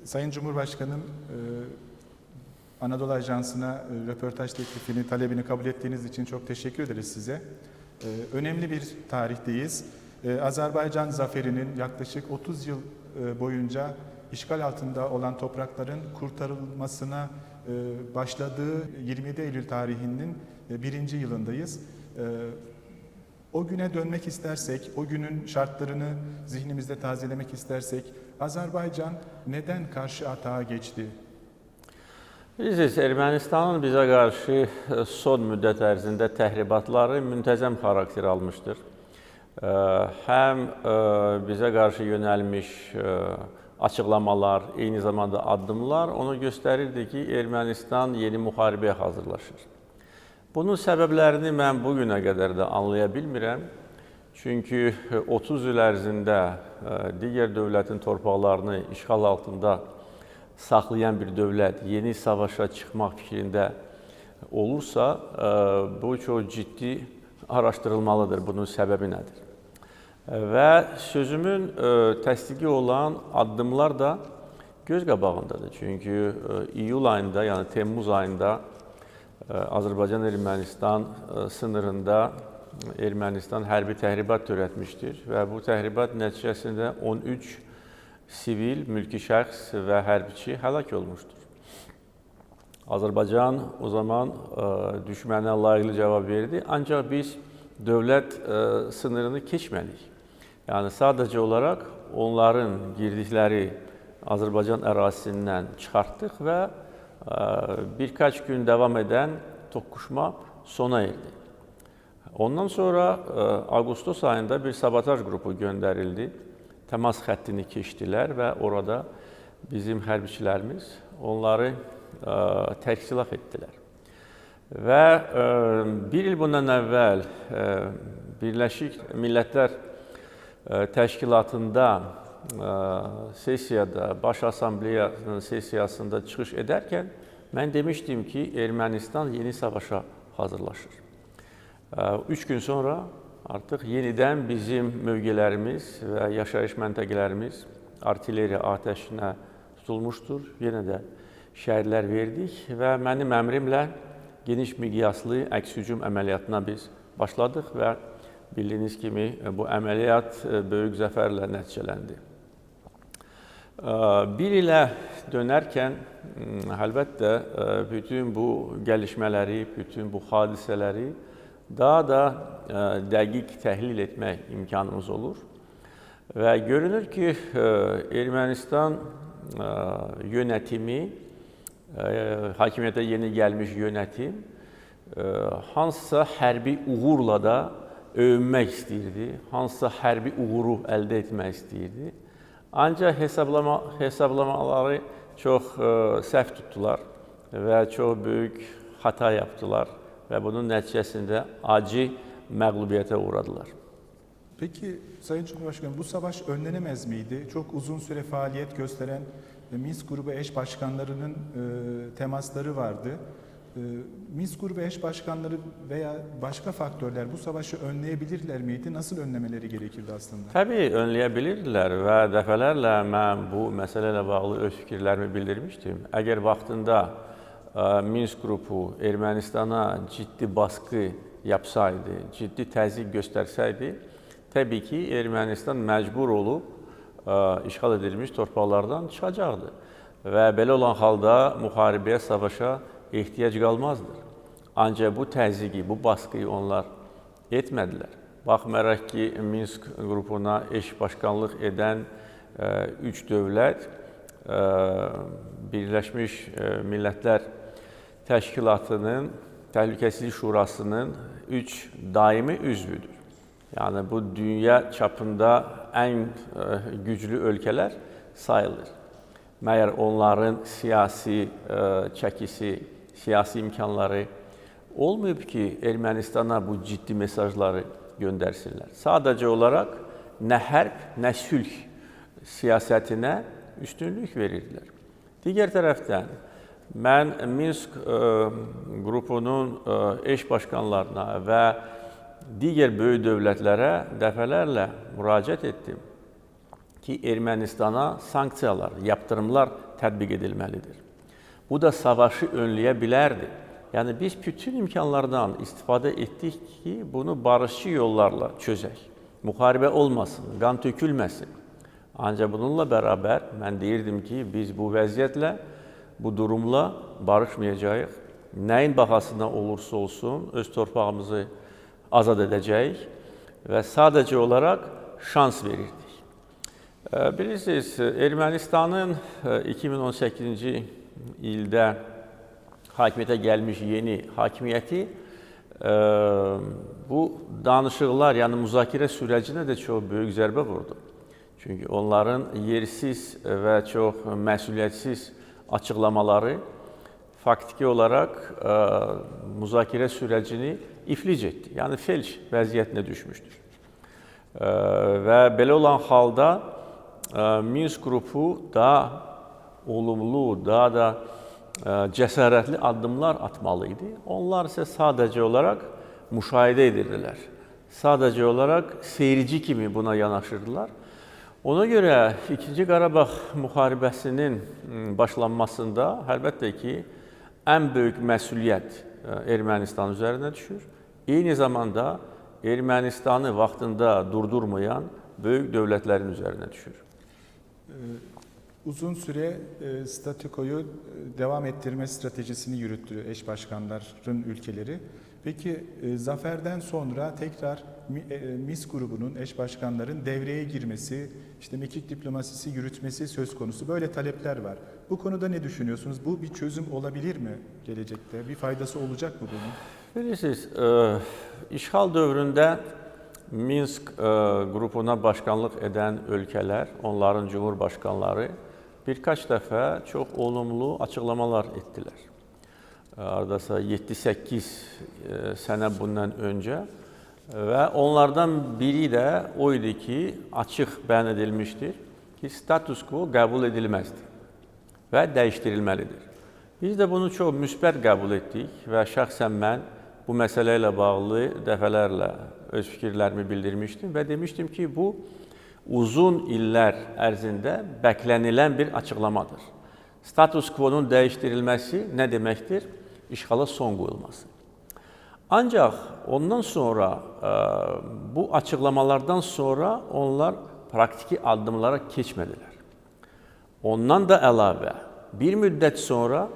Sayın Cumhurbaşkanım, Anadolu Ajansı'na röportaj teklifini, talebini kabul ettiğiniz için çok teşekkür ederiz size. Önemli bir tarihteyiz. Azerbaycan zaferinin yaklaşık 30 yıl boyunca işgal altında olan toprakların kurtarılmasına başladığı 27 Eylül tarihinin birinci yılındayız. O güne dönmek istersek, o günün şartlarını zihnimizde tazelemek istersek, Azerbaycan neden karşı atağa geçti? Bilirsiniz, Ermənistanın bizə qarşı son müddət ərzində təxribatları müntəzəm xarakter almışdır. Həm bizə qarşı yönəlmiş açıqlamalar, eyni zamanda addımlar onu göstərirdi ki, Ermənistan yeni müharibəyə hazırlaşır. Bunun səbəblərini mən bu günə qədər də anlaya bilmirəm. Çünki 30 il ərzində digər dövlətin torpaqlarını işğal altında saxlayan bir dövlət yeni savaşa çıxmaq fikrində olursa, bu çox ciddi araşdırılmalıdır. Bunun səbəbi nədir? Və sözümün təsdiqi olan addımlar da göz qabağındadır. Çünki iyul ayında, yəni Temmuz ayında Azərbaycan-Ermənistan sınırında Ermənistan hərbi təxribat törətmişdir və bu təxribat nəticəsində 13 sivil, mülki şəxs və hərbiçi həlak olmuşdur. Azərbaycan o zaman düşmənə layiqli cavab verdi, ancaq biz dövlət sınırını keçmədik. Yəni sadəcə olaraq onların girdikləri Azərbaycan ərazisindən çıxartdıq və birkaç gün davam edən toqquşma sona erdi. Ondan sonra ağustos ayında bir sabotaj qrupu göndərildi. Təmas xəttini keçdilər və orada bizim hərbiçilərimiz onları tərk etdilər. Və bir il bundan əvvəl Birləşik Millətlər Təşkilatında sessiyada, Baş Assambleyanın sessiyasında çıxış edərkən mən demişdim ki, Ermənistan yeni savaşa hazırlaşır. 3 gün sonra artıq yenidən bizim mövqelərimiz və yaşayış məntəqələrimiz artilleriya atəşinə tutulmuşdur. Yenə də şəhidlər verdik və mənim əmrimlə geniş miqyaslı əks-hücum əməliyyatına biz başladıq və bildiyiniz kimi bu əməliyyat böyük zəfərlə nəticələndi. Bir ilə dönərkən əlbəttə bütün bu gəlişmələri, bütün bu hadisələri daha da dəqiq təhlil etmək imkanımız olur. Və görünür ki, Ermənistan yönetimi, hakimiyyətə yeni gəlmiş yönetim hansısa hərbi uğurla da övünmək istəyirdi, hansısa hərbi uğuru əldə etmək istəyirdi. Ancaq hesablamaları çox səhv tutdular və çox böyük xəta yaptılar və bunun nəticəsində acı məğlubiyyətə uğradılar. Peki Sayın Cumhurbaşkanım, bu savaş önlenemez miydi? Çok uzun süre faaliyet gösteren Minsk grubu eş başkanlarının temasları vardı. Minsk grubu eş başkanları veya başka faktörler bu savaşı önleyebilirler miydi? Nasıl önlemeleri gerekirdi aslında? Təbii önləyə bilirdilər və dəfələrlə mən bu məsələ ilə bağlı öz fikirlərimi bildirmişdim. Əgər vaxtında Minsk qrupu Ermənistana ciddi baskı yapsaydı, ciddi təzyiq göstərsəydi, təbii ki, Ermənistan məcbur olub işğal edilmiş torpaqlardan çıxacaqdı. Və belə olan halda müharibəyə, savaşa ehtiyac qalmazdı. Ancaq bu təzyiqi, bu baskıyı onlar etmədilər. Baxmayaraq ki, Minsk qrupuna eş başqanlıq edən üç dövlət Birləşmiş Millətlər Təşkilatının Təhlükəsizlik Şurasının üç daimi üzvüdür. Yəni bu dünya çapında ən güclü ölkələr sayılır. Məyər onların siyasi çəkisi, siyasi imkanları olmayıb ki, Ermənistana bu ciddi mesajları göndərsinlər. Sadəcə olaraq nə hərb, nə sülh siyasətinə üstünlük verirdilər. Digər tərəfdən mən Minsk qrupunun eş başqanlarına və digər böyük dövlətlərə dəfələrlə müraciət etdim ki, Ermənistana sanksiyalar, yaptırımlar tətbiq edilməlidir. Bu da savaşı önləyə bilərdi. Yəni biz bütün imkanlardan istifadə etdik ki, bunu barışçı yollarla çözək. Müharibə olmasın, qan tökülməsin. Ancaq bununla bərabər mən deyirdim ki, biz bu vəziyyətlə, bu durumla barışmayacağıq. Nəyin bahasına olursa olsun öz torpağımızı azad edəcəyik və sadəcə olaraq şans verirdik. Bilirsiniz, Ermənistanın 2018-ci ildə hakimiyyətə gəlmiş yeni hakimiyyəti bu danışıqlar, yəni müzakirə sürecinə də çox böyük zərbə vurdu. Çünki onların yersiz və çox məsuliyyətsiz açıqlamaları faktiki olaraq müzakirə sürecini iflic etdi. Yəni felç vəziyyətinə düşmüşdür. Və belə olan halda Minsk qrupu daha olumlu, daha da cəsarətli addımlar atmalı idi. Onlar isə sadəcə olaraq müşahidə edirdilər. Sadəcə olaraq seyirci kimi buna yanaşırdılar. Ona görə İkinci Qarabağ müharibəsinin başlanmasında əlbəttə ki, ən böyük məsuliyyət Ermənistan üzərinə düşür. Eyni zamanda Ermənistanı vaxtında durdurmayan böyük dövlətlərin üzərinə düşür. Uzun süre statükoyu devam ettirme stratejisini yürüttü eş başkanların ülkeleri. Peki zaferden sonra tekrar Minsk grubunun, eş başkanların devreye girmesi, işte mekik diplomasisi yürütmesi söz konusu. Böyle talepler var. Bu konuda ne düşünüyorsunuz? Bu bir çözüm olabilir mi gelecekte? Bir faydası olacak mı bunun? Bilirsiniz, işğal dövründə Minsk qrupuna başkanlıq edən ölkələr, onların cumhurbaşkanları birkaç dəfə çox olumlu açıqlamalar etdilər. Hardasa 7-8 sənə bundan öncə və onlardan biri də o idi ki, açıq bəyan edilmişdir ki, status quo qəbul edilməzdir və dəyişdirilməlidir. Biz də bunu çox müsbət qəbul etdik və şəxsən mən bu məsələ ilə bağlı dəfələrlə öz fikirlərimi bildirmişdim və demişdim ki, bu uzun illər ərzində bəklənilən bir açıqlamadır. Status quo-nun dəyişdirilməsi nə deməkdir? İşğala son qoyulması. Ancaq ondan sonra, bu açıqlamalardan sonra onlar praktiki addımlara keçmədilər. Ondan da əlavə, bir müddət sonra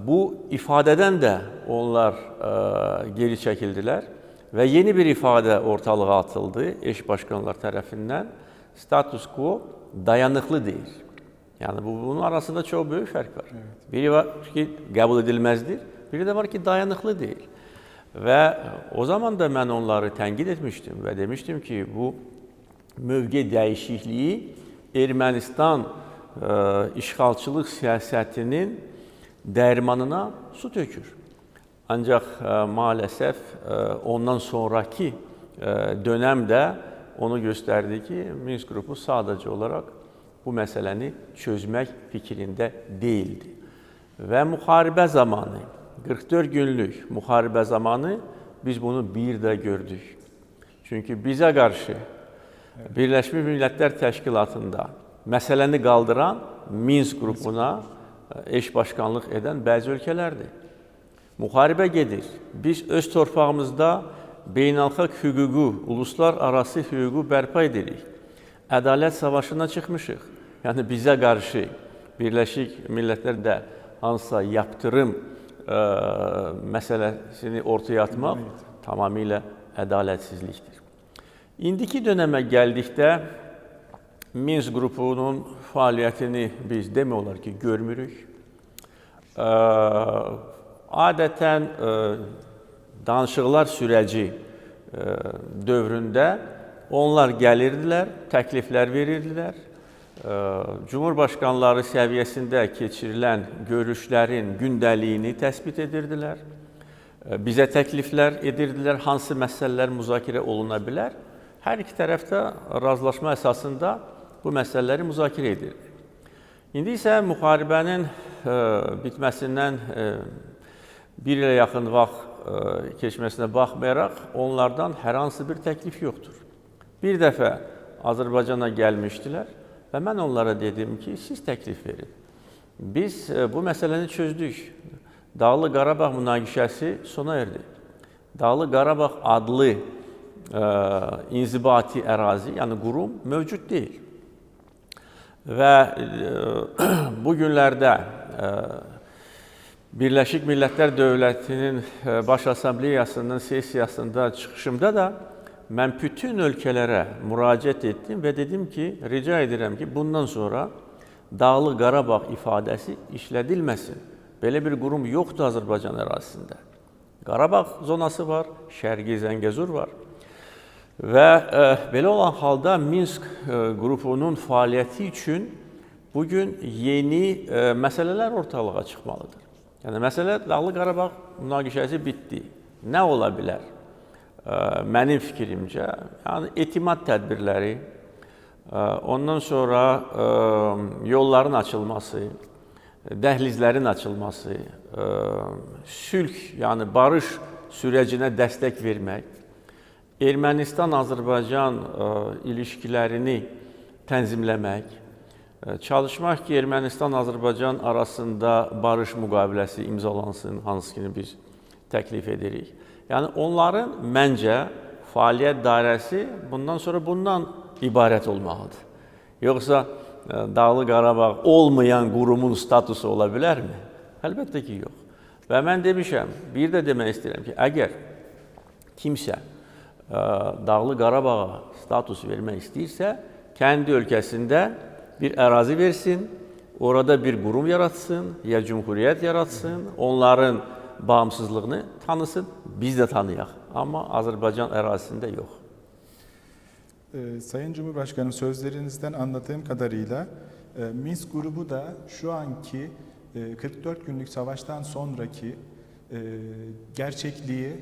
bu ifadədən də onlar geri çəkildilər və yeni bir ifadə ortalığa atıldı eş başkanlar tərəfindən. Status quo dayanıqlı deyil. Yəni bunun arasında çox böyük fərq var. Evet. Biri var ki, qəbul edilməzdir, biri də var ki, dayanıqlı deyil. Və o zaman da mən onları tənqid etmişdim və demişdim ki, bu mövqe dəyişikliyi Ermənistan işğalçılıq siyasətinin dərmanına su tökür. Ancaq maalesef ondan sonraki dönəm də onu göstərdi ki, Minsk qrupu sadəcə olaraq bu məsələni çözmək fikrində deyildi. Və müharibə zamanı, 44 günlük müharibə zamanı biz bunu bir də gördük. Çünki bizə qarşı Birləşmiş Millətlər Təşkilatında məsələni qaldıran Minsk qrupuna eş başkanlıq edən bəzi ölkələrdir. Müharibə gedir. Biz öz torpağımızda beynəlxalq hüququ, uluslararası hüququ bərpa edirik. Ədalət savaşına çıxmışıq. Yəni bizə qarşı Birləşik Millətlərdə hansısa yaptırım məsələsini ortaya atmaq tamamilə ədalətsizlikdir. İndiki dönəmə gəldikdə Minsk qrupunun fəaliyyətini biz demək olar ki, görmürük. Adətən danışıqlar sürəci dövründə onlar gəlirdilər, təkliflər verirdilər. Cumhurbaşqanları səviyyəsində keçirilən görüşlərin gündəliyini təsbit edirdilər. Bizə təkliflər edirdilər, hansı məsələlər müzakirə oluna bilər. Hər iki tərəf də razılaşma əsasında bu məsələləri müzakirə edirdi. İndi isə müharibənin bitməsindən bir ilə yaxın vaxt keçməsinə baxmayaraq, onlardan hər hansı bir təklif yoxdur. Bir dəfə Azərbaycana gəlmişdilər və mən onlara dedim ki, siz təklif verin. Biz bu məsələni çözdük. Dağlıq Qarabağ münaqişəsi sona erdi. Dağlıq Qarabağ adlı inzibati ərazi, yəni qurum mövcud deyil. Və bu günlərdə Birləşik Millətlər Dövlətinin Baş Assambleyasının sessiyasında çıxışımda da mən bütün ölkələrə müraciət etdim və dedim ki, rica edirəm ki, bundan sonra Dağlıq Qarabağ ifadəsi işlədilməsin. Belə bir qurum yoxdur Azərbaycan ərazisində. Qarabağ zonası var, Şərqi Zəngəzur var. Və belə olan halda Minsk qrupunun fəaliyyəti üçün bugün yeni məsələlər ortalığa çıxmalıdır. Yəni məsələ Dağlıq Qarabağ münaqişəsi bitdi. Nə ola bilər? Mənim fikrimcə, yəni etimad tədbirləri, ondan sonra yolların açılması, dəhlizlərin açılması, sülh, yəni barış sürecinə dəstək vermək, Ermənistan-Azərbaycan ilişkilərini tənzimləmək, çalışmaq ki, Ermənistan-Azərbaycan arasında barış müqaviləsi imzalansın, hansı ki biz təklif edirik. Yəni onların məncə fəaliyyət dairəsi bundan sonra bundan ibarət olmalıdır. Yoxsa Dağlıq Qarabağ olmayan qurumun statusu ola bilərmi? Əlbəttə ki, yox. Və mən demişəm, bir də demək istəyirəm ki, əgər kimsə Dağlıq Qarabağa status vermək istəyirsə, kəndi ölkəsində bir ərazi versin, orada bir qurum yaratsın, ya cümhuriyyət yaratsın, onların bağımsızlığını tanısın, biz də tanıyaq. Amma Azərbaycan ərazisində yox. Sayın Cumhurbaşkanım, sözlerinizden anladığım kadarıyla Minsk grubu da şu anki 44 günlük savaştan sonraki gerçekliği,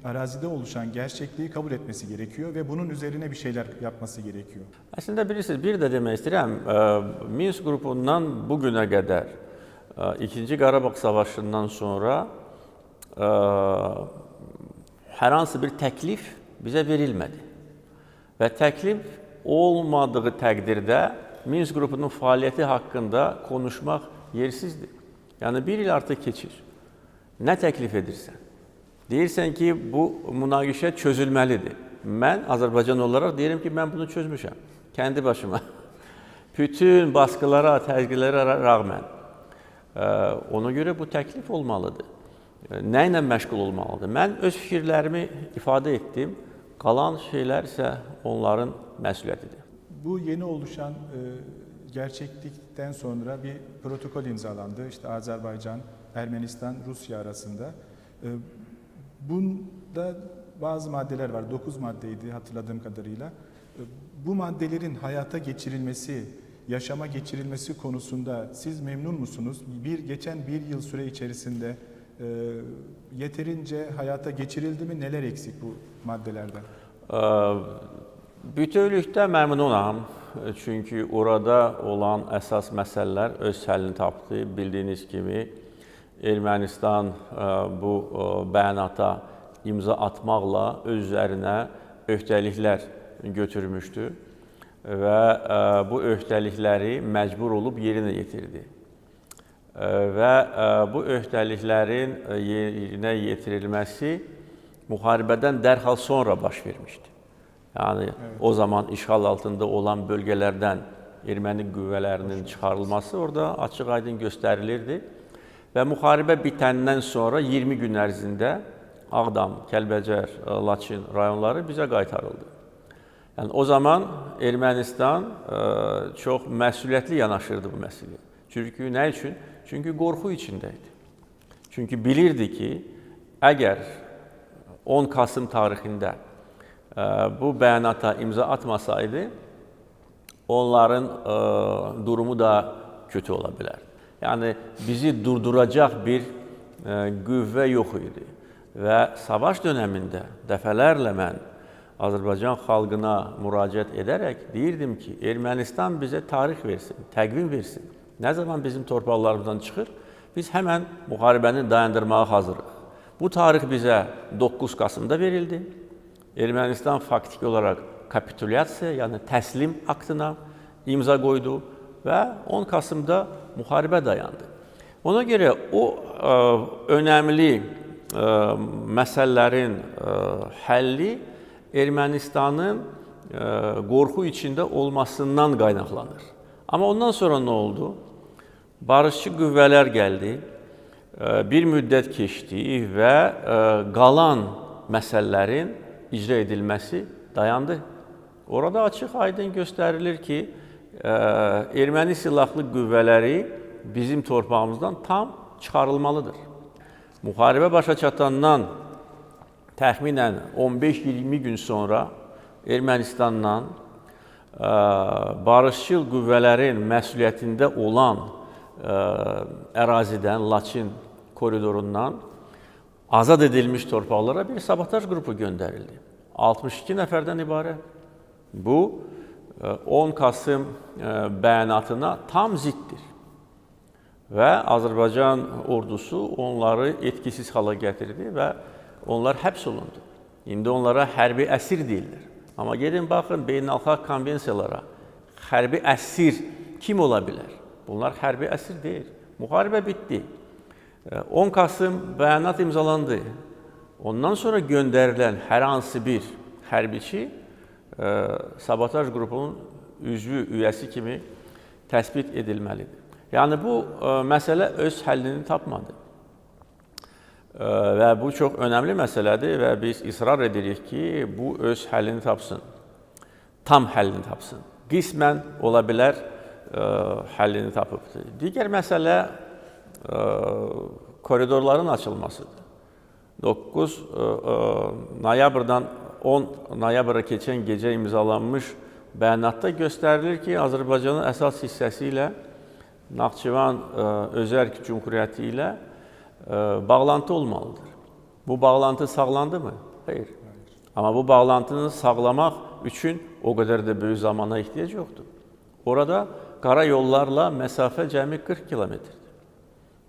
arazide oluşan gerçekliği kabul etmesi gerekiyor ve bunun üzerine bir şeyler yapması gerekiyor. Əslində bilirsiniz, bir də demək istəyirəm, Minsk qrupundan bu günə qədər, İkinci Qarabağ Savaşından sonra hər hansı bir təklif bizə verilmədi. Və təklif olmadığı təqdirdə Minsk qrupunun fəaliyyəti haqqında konuşmaq yersizdir. Yəni bir il artıq keçir. Nə təklif edirsən? Deyirsən ki, bu münaqişə çözülməlidir. Mən Azərbaycan olaraq deyirəm ki, mən bunu çözmüşəm. Kəndi başıma. Bütün baskılara, təzyiqlərə rəğmən. Ona görə bu təklif olmalıdır. Nə ilə məşğul olmalıdır? Mən öz fikirlərimi ifadə etdim. Qalan şeylər isə onların məsuliyyətidir. Bu yeni oluşan gerçeklikten sonra bir protokol imzalandı. İşte Azerbaycan, Ermenistan, Rusya arasında. Bunda bazı maddeler var. 9 maddeydi hatırladığım kadarıyla. Bu maddelerin hayata geçirilmesi, yaşama geçirilmesi konusunda siz memnun musunuz? Geçen bir yıl süre içerisinde yeterince hayata geçirildi mi? Neler eksik bu maddelerden? Bütövlükdə məmnunam. Çünki orada olan əsas məsələlər öz həllini tapdı. Bildiyiniz kimi Ermənistan bu bəyanata imza atmaqla öz üzərinə öhdəliklər götürmüşdü və bu öhdəlikləri məcbur olub yerinə yetirdi. Və bu öhdəliklərin yerinə yetirilməsi müharibədən dərhal sonra baş vermişdi. Yəni evet, o zaman işğal altında olan bölgələrdən erməni qüvvələrinin çıxarılması orada açıq-aydın göstərilirdi. Və müharibə bitəndən sonra 20 gün ərzində Ağdam, Kəlbəcər, Laçın rayonları bizə qaytarıldı. Yəni o zaman Ermənistan çox məsuliyyətli yanaşırdı bu məsələyə. Çünki nə üçün? Çünki qorxu içində idi. Çünki bilirdi ki, əgər 10 Kasım tarixində bu bəyanata imza atmasaydı, onların durumu da kötü ola bilər. Yəni bizi durduracaq bir qüvvə yox idi. Və savaş dönəmində dəfələrlə mən Azərbaycan xalqına müraciət edərək deyirdim ki, Ermənistan bizə tarix versin, təqvim versin. Nə zaman bizim torpaqlarımızdan çıxır, biz həmən müharibəni dayandırmağa hazırıq. Bu tarix bizə 9 Kasımda verildi. Ermənistan faktiki olaraq kapitulyasiya, yəni təslim aktına imza qoydu və 10 Kasımda müharibə dayandı. Ona görə o önəmli məsələlərin həlli Ermənistanın qorxu içində olmasından qaynaqlanır. Amma ondan sonra nə oldu? Barışçı qüvvələr gəldi, bir müddət keçdi və qalan məsələlərin icra edilməsi dayandı. Orada açıq aydın göstərilir ki, erməni silahlı qüvvələri bizim torpağımızdan tam çıxarılmalıdır. Müharibə başa çatandan təxminən 15-20 gün sonra Ermənistandan barışçıl qüvvələrin məsuliyyətində olan ərazidən, Laçın koridorundan azad edilmiş torpaqlara bir sabotaj qrupu göndərildi. 62 nəfərdən ibarət. Bu 10 Kasım bəyanatına tam ziddir. Və Azərbaycan ordusu onları etkisiz hala gətirdi və onlar həbs olundu. İndi onlara hərbi əsir deyirlər. Amma gedin baxın beynəlxalq konvensiyalara. Hərbi əsir kim ola bilər? Bunlar hərbi əsir deyil. Müharibə bitdi. 10 Kasım bəyanat imzalandı. Ondan sonra göndərilən hər hansı bir hərbiçi sabotaj qrupunun üzvü, üyəsi kimi təsbit edilməlidir. Yəni bu məsələ öz həllini tapmadı. Və bu çox önəmli məsələdir və biz israr edirik ki, bu öz həllini tapsın. Tam həllini tapsın. Qismən ola bilər həllini tapıbdır. Digər məsələ koridorların açılmasıdır. 9 noyabrdan 10 noyabra keçən gecə imzalanmış bəyanatda göstərilir ki, Azərbaycanın əsas hissəsi ilə Naxçıvan Özərk Cümhuriyyəti ilə bağlantı olmalıdır. Bu bağlantı sağlandı mı? Xeyr. Amma bu bağlantını sağlamaq üçün o qədər də böyük zamana ehtiyac yoxdur. Orada qara yollarla məsafə cəmi 40 kilometrdir.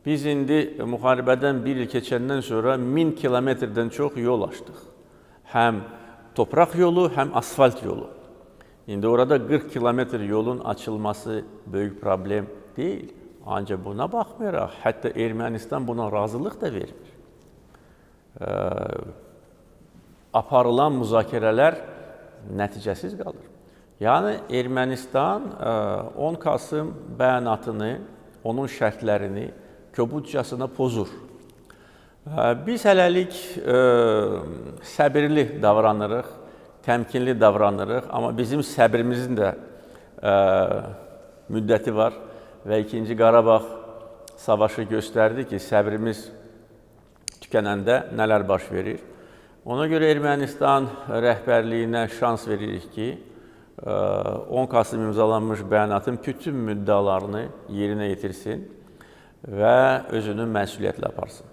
Biz indi müharibədən bir il keçəndən sonra 1000 kilometrdən çox yol açdıq. Həm torpaq yolu, həm asfalt yolu. İndi orada 40 kilometr yolun açılması böyük problem deyil. Ancaq buna baxmayaraq, hətta Ermənistan buna razılıq da vermir. Aparılan müzakirələr nəticəsiz qalır. Yəni Ermənistan 10 Kasım bəyanatını, onun şərtlərini kobudcasına pozur. Biz hələlik səbirli davranırıq, təmkinli davranırıq, amma bizim səbrimizin də müddəti var və İkinci Qarabağ savaşı göstərdi ki, səbrimiz tükənəndə nələr baş verir. Ona görə Ermənistan rəhbərliyinə şans veririk ki, 10 Kasım imzalanmış bəyanatın bütün müddəalarını yerinə yetirsin və özünü məsuliyyətlə aparsın.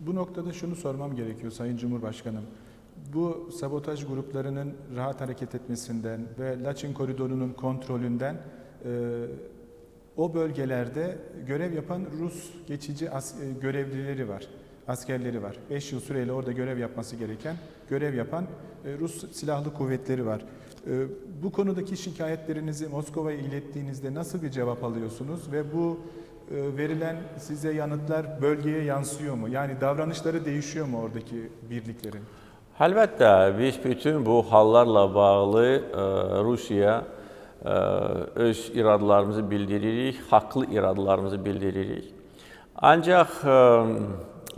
Bu noktada şunu sormam gerekiyor Sayın Cumhurbaşkanım. Bu sabotaj gruplarının rahat hareket etmesinden ve Laçin koridorunun kontrolünden o bölgelerde görev yapan Rus geçici görevlileri var, askerleri var. 5 yıl süreyle orada görev yapması gereken, görev yapan Rus silahlı kuvvetleri var. Bu konudaki şikayetlerinizi Moskova'ya ilettiğinizde nasıl bir cevap alıyorsunuz ve bu verilen size yanıtlar bölgeye yansıyor mu? Yani davranışları değişiyor mu oradaki birliklerin? Əlbəttə, biz bütün bu hallarla bağlı Rusiya öz iradlarımızı bildiririk, haqlı iradlarımızı bildiririk. Ancaq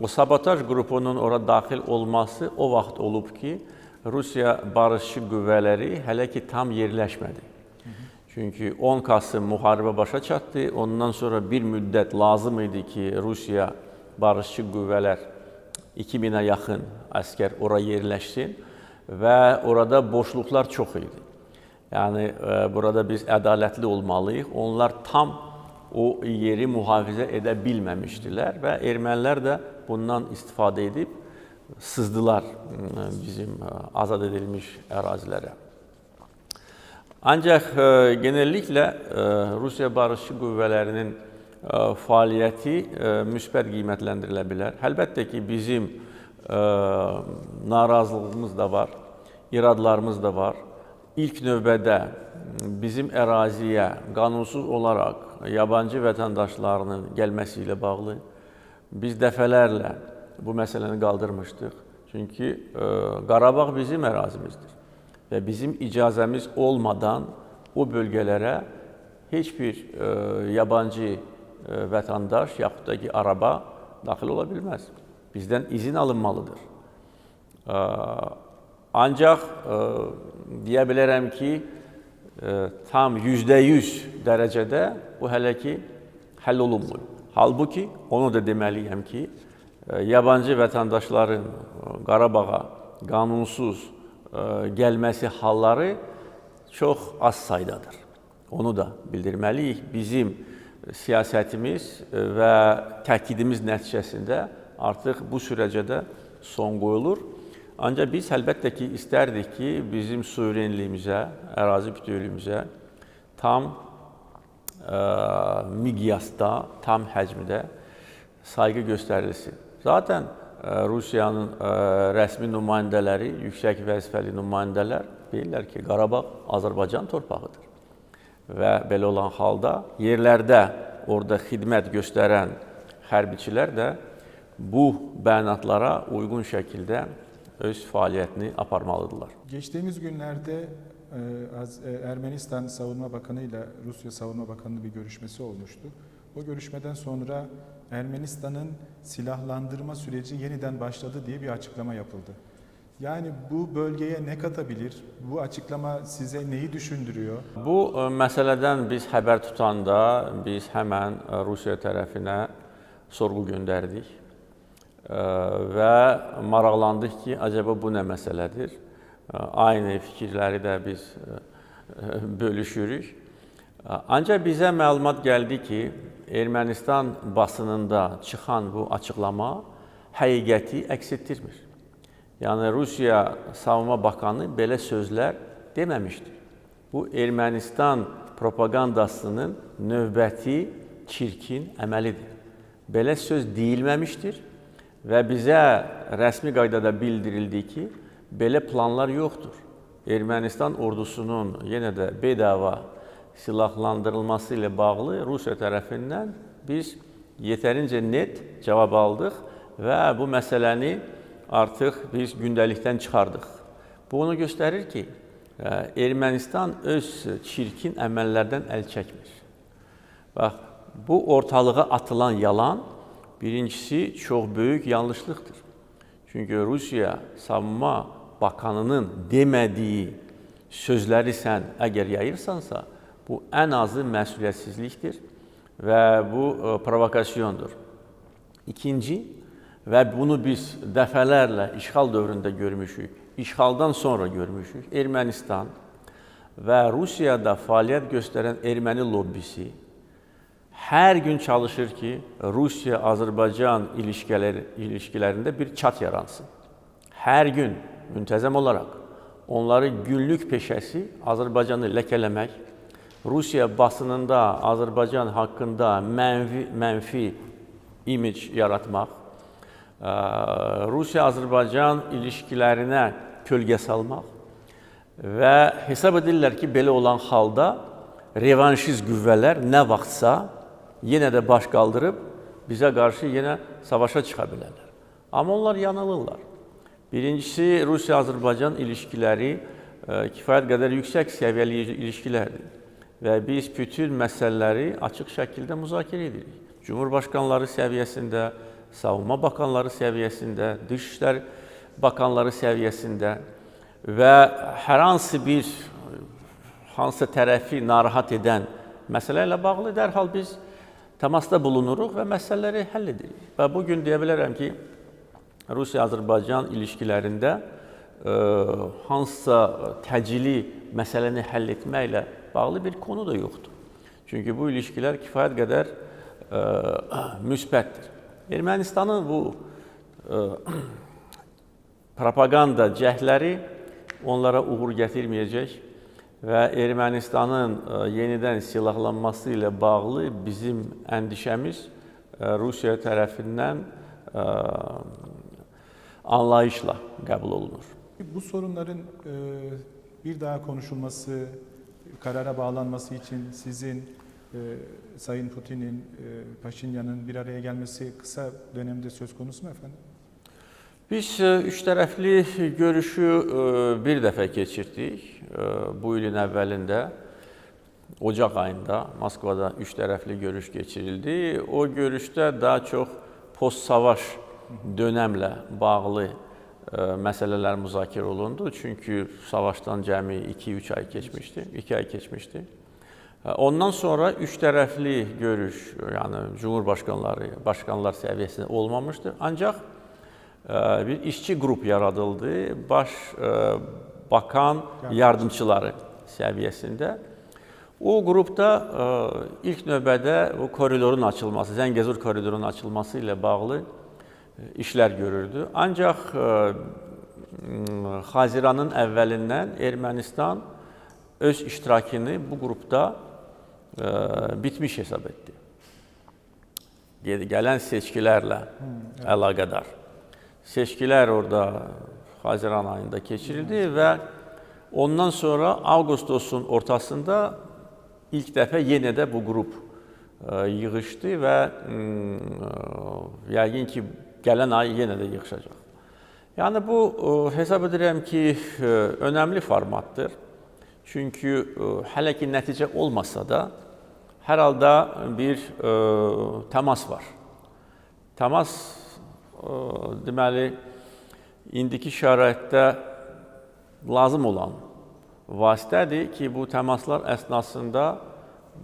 o sabotaj qrupunun ora daxil olması o vaxt olub ki, Rusiya barışçı qüvvələri hələ ki tam yerləşmədi. Çünki 10 Kasım müharibə başa çatdı. Ondan sonra bir müddət lazım idi ki, Rusiya barışçı qüvvələr 2000-ə yaxın əskər ora yerləşsin və orada boşluqlar çox idi. Yəni burada biz ədalətli olmalıyıq. Onlar tam o yeri mühafizə edə bilməmişdilər və ermənilər də bundan istifadə edib sızdılar bizim azad edilmiş ərazilərə. Ancaq genelliklə Rusiya barışçı qüvvələrinin fəaliyyəti müsbət qiymətləndirilə bilər. Əlbəttə ki, bizim narazılığımız da var. iradlarımız da var. İlk növbədə bizim əraziyə qanunsuz olaraq yabancı vətəndaşlarının gəlməsi ilə bağlı biz dəfələrlə bu məsələni qaldırmışdıq. Çünki Qarabağ bizim ərazimizdir və bizim icazəmiz olmadan o bölgələrə heç bir yabancı vətəndaş yaxud da ki, araba daxil ola bilməz. Bizdən izin alınmalıdır. Ancaq deyə bilərəm ki, tam 100% dərəcədə bu hələ ki həll olunmur. Halbuki onu da deməliyəm ki, yabancı vətəndaşların Qarabağa qanunsuz gəlməsi halları çox az saydadır. Onu da bildirməliyik. Bizim siyasətimiz və təkidimiz nəticəsində artıq bu sürəcə də son qoyulur. Ancaq biz əlbəttə ki, istərdik ki, bizim suverenliyimizə, ərazi bütövlüyümüzə tam miqyasda, tam həcmdə sayğı göstərilsin. Zaten Rusiyanın rəsmi nümayəndələri, yüksək vəzifəli nümayəndələr deyirlər ki, Qarabağ Azərbaycan torpağıdır. Və belə olan halda yerlərdə orada xidmət göstərən hərbiçilər də bu bəyanatlara uyğun şəkildə öz fəaliyyətini aparmalıdırlar. Geçtiğimiz günlerde Ermenistan Savunma Bakanı ile Rusya Savunma Bakanı'nın bir görüşmesi olmuştu. O görüşmeden sonra Ermenistan'ın silahlandırma süreci yeniden başladı diye bir açıklama yapıldı. Yani bu bölgeye ne katabilir? Bu açıklama size neyi düşündürüyor? Bu məsələdən biz xəbər tutanda biz həmən Rusiya tərəfinə sorğu göndərdik və maraqlandıq ki, acaba bu nə məsələdir? Aynı fikirləri də biz bölüşürük. Ancaq bizə məlumat gəldi ki, Ermənistan basınında çıxan bu açıqlama həqiqəti əks etdirmir. Yəni Rusiya Savunma Bakanı belə sözlər deməmişdir. Bu Ermənistan propagandasının növbəti çirkin əməlidir. Belə söz deyilməmişdir və bizə rəsmi qaydada bildirildi ki, belə planlar yoxdur. Ermənistan ordusunun yenə də bedava silahlandırılması ilə bağlı Rusiya tərəfindən biz yetərincə net cavab aldıq və bu məsələni artıq biz gündəlikdən çıxardıq. Bu onu göstərir ki, Ermənistan öz çirkin əməllərdən əl çəkmir. Bax, bu ortalığa atılan yalan birincisi çox böyük yanlışlıqdır. Çünki Rusiya Savunma Bakanının demədiyi sözləri sən əgər yayırsansa, bu ən azı məsuliyyətsizlikdir və bu provokasyondur. İkinci, və bunu biz dəfələrlə işğal dövründə görmüşük, işğaldan sonra görmüşük, Ermənistan və Rusiyada fəaliyyət göstərən erməni lobbisi hər gün çalışır ki, Rusiya-Azərbaycan ilişkilərində bir çat yaransın. Hər gün, müntəzəm olaraq onların günlük peşəsi Azərbaycanı ləkələmək, Rusiya basınında Azərbaycan haqqında mənfi imic yaratmaq, Rusiya-Azərbaycan ilişkilərinə kölgə salmaq və hesab edirlər ki, belə olan halda revanşist qüvvələr nə vaxtsa yenə də baş qaldırıb bizə qarşı yenə savaşa çıxa bilərlər. Amma onlar yanılırlar. Birincisi, Rusiya-Azərbaycan ilişkiləri kifayət qədər yüksək səviyyəli ilişkilərdir və biz bütün məsələləri açıq şəkildə müzakirə edirik. Cumhurbaşqanları səviyyəsində, Savunma Bakanları səviyyəsində, Dışişlər Bakanları səviyyəsində və hər hansı bir hansısa tərəfi narahat edən məsələ ilə bağlı dərhal biz təmasda bulunuruq və məsələləri həll edirik. Və bugün deyə bilərəm ki, Rusiya-Azərbaycan ilişkilərində hansısa təcili məsələni həll etməklə bağlı bir konu da yoxdur. Çünki bu ilişkilər kifayət qədər müsbətdir. Ermənistanın bu propaganda cəhdləri onlara uğur gətirməyəcək və Ermənistanın yenidən silahlanması ilə bağlı bizim əndişəmiz Rusiya tərəfindən anlayışla qəbul olunur. Bu sorunların bir daha konuşulması, karara bağlanması için sizin, Sayın Putin'in, Paşinyan'ın bir araya gelmesi kısa dönemde söz konusu mu efendim? Biz üç tərəfli görüşü bir dəfə keçirdik. Bu ilin əvvəlində, ocaq ayında Moskvada üç tərəfli görüş keçirildi. O görüşdə daha çox post-savaş dönəmlə bağlı məsələlər müzakirə olundu. Çünki savaşdan cəmi 2-3 ay keçmişdi, 2 ay keçmişdi. Ondan sonra üç tərəfli görüş, yəni cumhurbaşqanları, başqanlar səviyyəsində olmamışdı. Ancaq bir işçi qrup yaradıldı, baş bakan yardımçıları səviyyəsində. O qrupda ilk növbədə o koridorun açılması, Zəngəzur koridorunun açılması ilə bağlı işlər görürdü. Ancaq Haziranın əvvəlindən Ermənistan öz iştirakını bu qrupda bitmiş hesab etdi. Gələn seçkilərlə əlaqədar. Seçkilər orada Haziran ayında keçirildi və ondan sonra avqustosun ortasında ilk dəfə yenə də bu qrup yığışdı və yəqin ki, gələn ay yenə də yığışacaq. Yəni bu hesab edirəm ki, önəmli formatdır. Çünki hələ ki nəticə olmasa da hər halda bir təmas var. Təmas deməli indiki şəraitdə lazım olan vasitədir ki, bu təmaslar əsnasında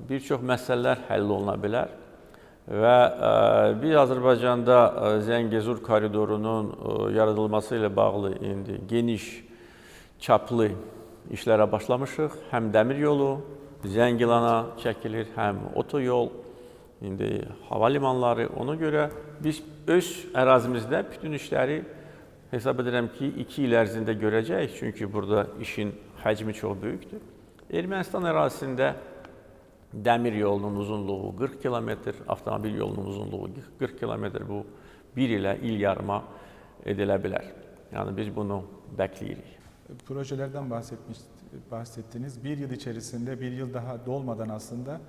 bir çox məsələlər həll oluna bilər. Və biz Azərbaycanda Zəngəzur koridorunun yaradılması ilə bağlı indi geniş çaplı işlərə başlamışıq. Həm dəmir yolu Zəngilana çəkilir, həm otoyol, indi hava limanları. Ona görə biz öz ərazimizdə bütün işləri hesab edirəm ki, 2 il ərzində görəcəyik. Çünki burada işin həcmi çox böyükdür. Ermənistan ərazisində dəmir yolunun uzunluğu 40 kilometr, avtomobil yolunun uzunluğu 40 kilometr, bu bir ilə il yarıma edilə bilər. Yəni biz bunu bəkləyirik. Projelerden bahsettiniz. Bir yıl içerisinde, bir yıl daha dolmadan aslında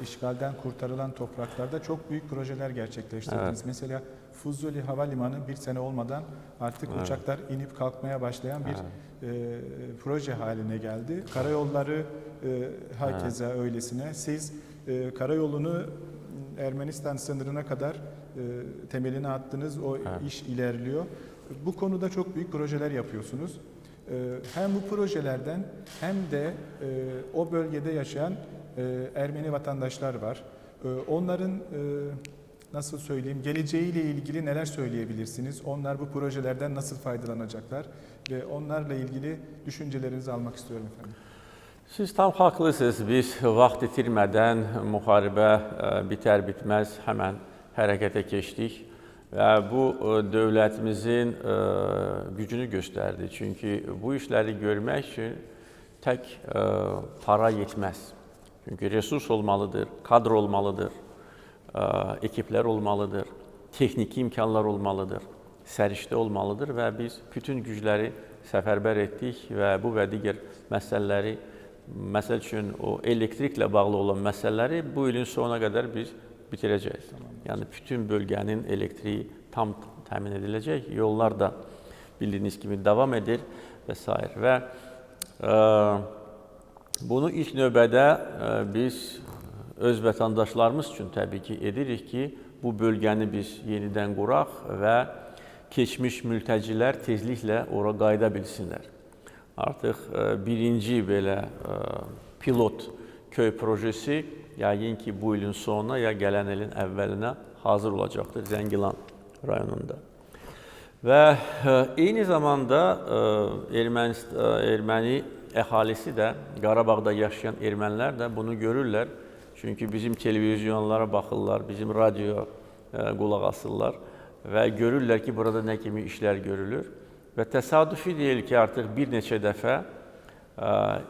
işgalden kurtarılan topraklarda çok büyük projeler gerçekleştirdiniz. Evet. Mesela Fuzuli Havalimanı bir sene olmadan artık uçaklar inip kalkmaya başlayan bir proje haline geldi. Karayolları hakeza öylesine. Siz karayolunu Ermenistan sınırına kadar temelini attınız. O iş ilerliyor. Bu konuda çok büyük projeler yapıyorsunuz. Hem bu projelerden hem de o bölgede yaşayan Ermeni vatandaşlar var. Onların nasıl söyleyeyim, geleceğiyle ilgili neler söyleyebilirsiniz? Onlar bu projelerden nasıl faydalanacaklar? Ve onlarla ilgili düşüncelerinizi almak istiyorum efendim. Siz tam haqlısınız. Biz vaxt itirmədən müharibə bitər-bitməz həmən hərəkətə keçdik və bu dövlətimizin gücünü göstərdi. Çünki bu işləri görmək üçün tək para yetməz. Çünki resurs olmalıdır, kadro olmalıdır, ekiplər olmalıdır, texniki imkanlar olmalıdır, səriştə olmalıdır və biz bütün gücləri səfərbər etdik və bu və digər məsələləri, məsəl üçün o elektriklə bağlı olan məsələləri bu ilin sonuna qədər biz bitirəcəyik. Yəni bütün bölgənin elektriyi tam təmin ediləcək, yollar da bildiyiniz kimi davam edir və s. Və bunu ilk növbədə biz öz vətəndaşlarımız üçün təbii ki edirik ki, bu bölgəni biz yenidən quraq və keçmiş mültəcilər tezliklə ora qayıda bilsinlər. Artıq birinci belə pilot köy projesi yəqin ki, bu ilin sonuna ya gələn ilin əvvəlinə hazır olacaqdır Zəngilan rayonunda. Və eyni zamanda erməni əhalisi də, Qarabağda yaşayan ermənilər də bunu görürlər. Çünki bizim televizyonlara baxırlar, bizim radioya qulaq asırlar və görürlər ki, burada nə kimi işlər görülür. Və təsadüfi deyil ki, artıq bir neçə dəfə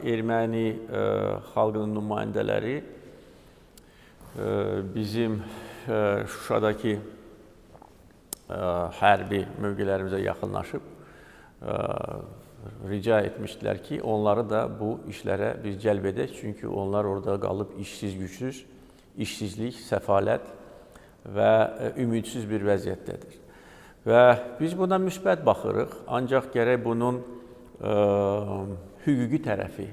erməni xalqının nümayəndələri bizim Şuşadakı hərbi mövqelərimizə yaxınlaşıb rica etmişdilər ki, onları da bu işlərə biz cəlb edək. Çünki onlar orada qalıb işsiz, gücsüz, işsizlik, səfalət və ümidsiz bir vəziyyətdədir. Və biz buna müsbət baxırıq, ancaq gərək bunun hüquqi tərəfi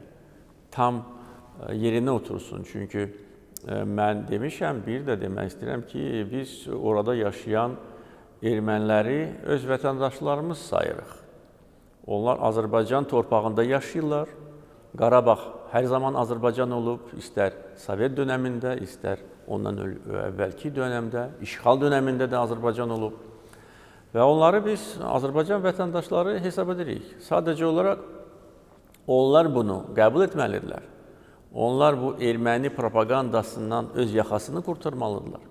tam yerinə otursun. Çünki mən demişəm, bir də demək istəyirəm ki, biz orada yaşayan erməniləri öz vətəndaşlarımız sayırıq. Onlar Azərbaycan torpağında yaşayırlar. Qarabağ hər zaman Azərbaycan olub, istər Sovet dönəmində, istər ondan əvvəlki dönəmdə, işğal dönəmində də Azərbaycan olub. Və onları biz Azərbaycan vətəndaşları hesab edirik. Sadəcə olaraq onlar bunu qəbul etməlidirlər. Onlar bu erməni propagandasından öz yaxasını qurtarmalıdırlar.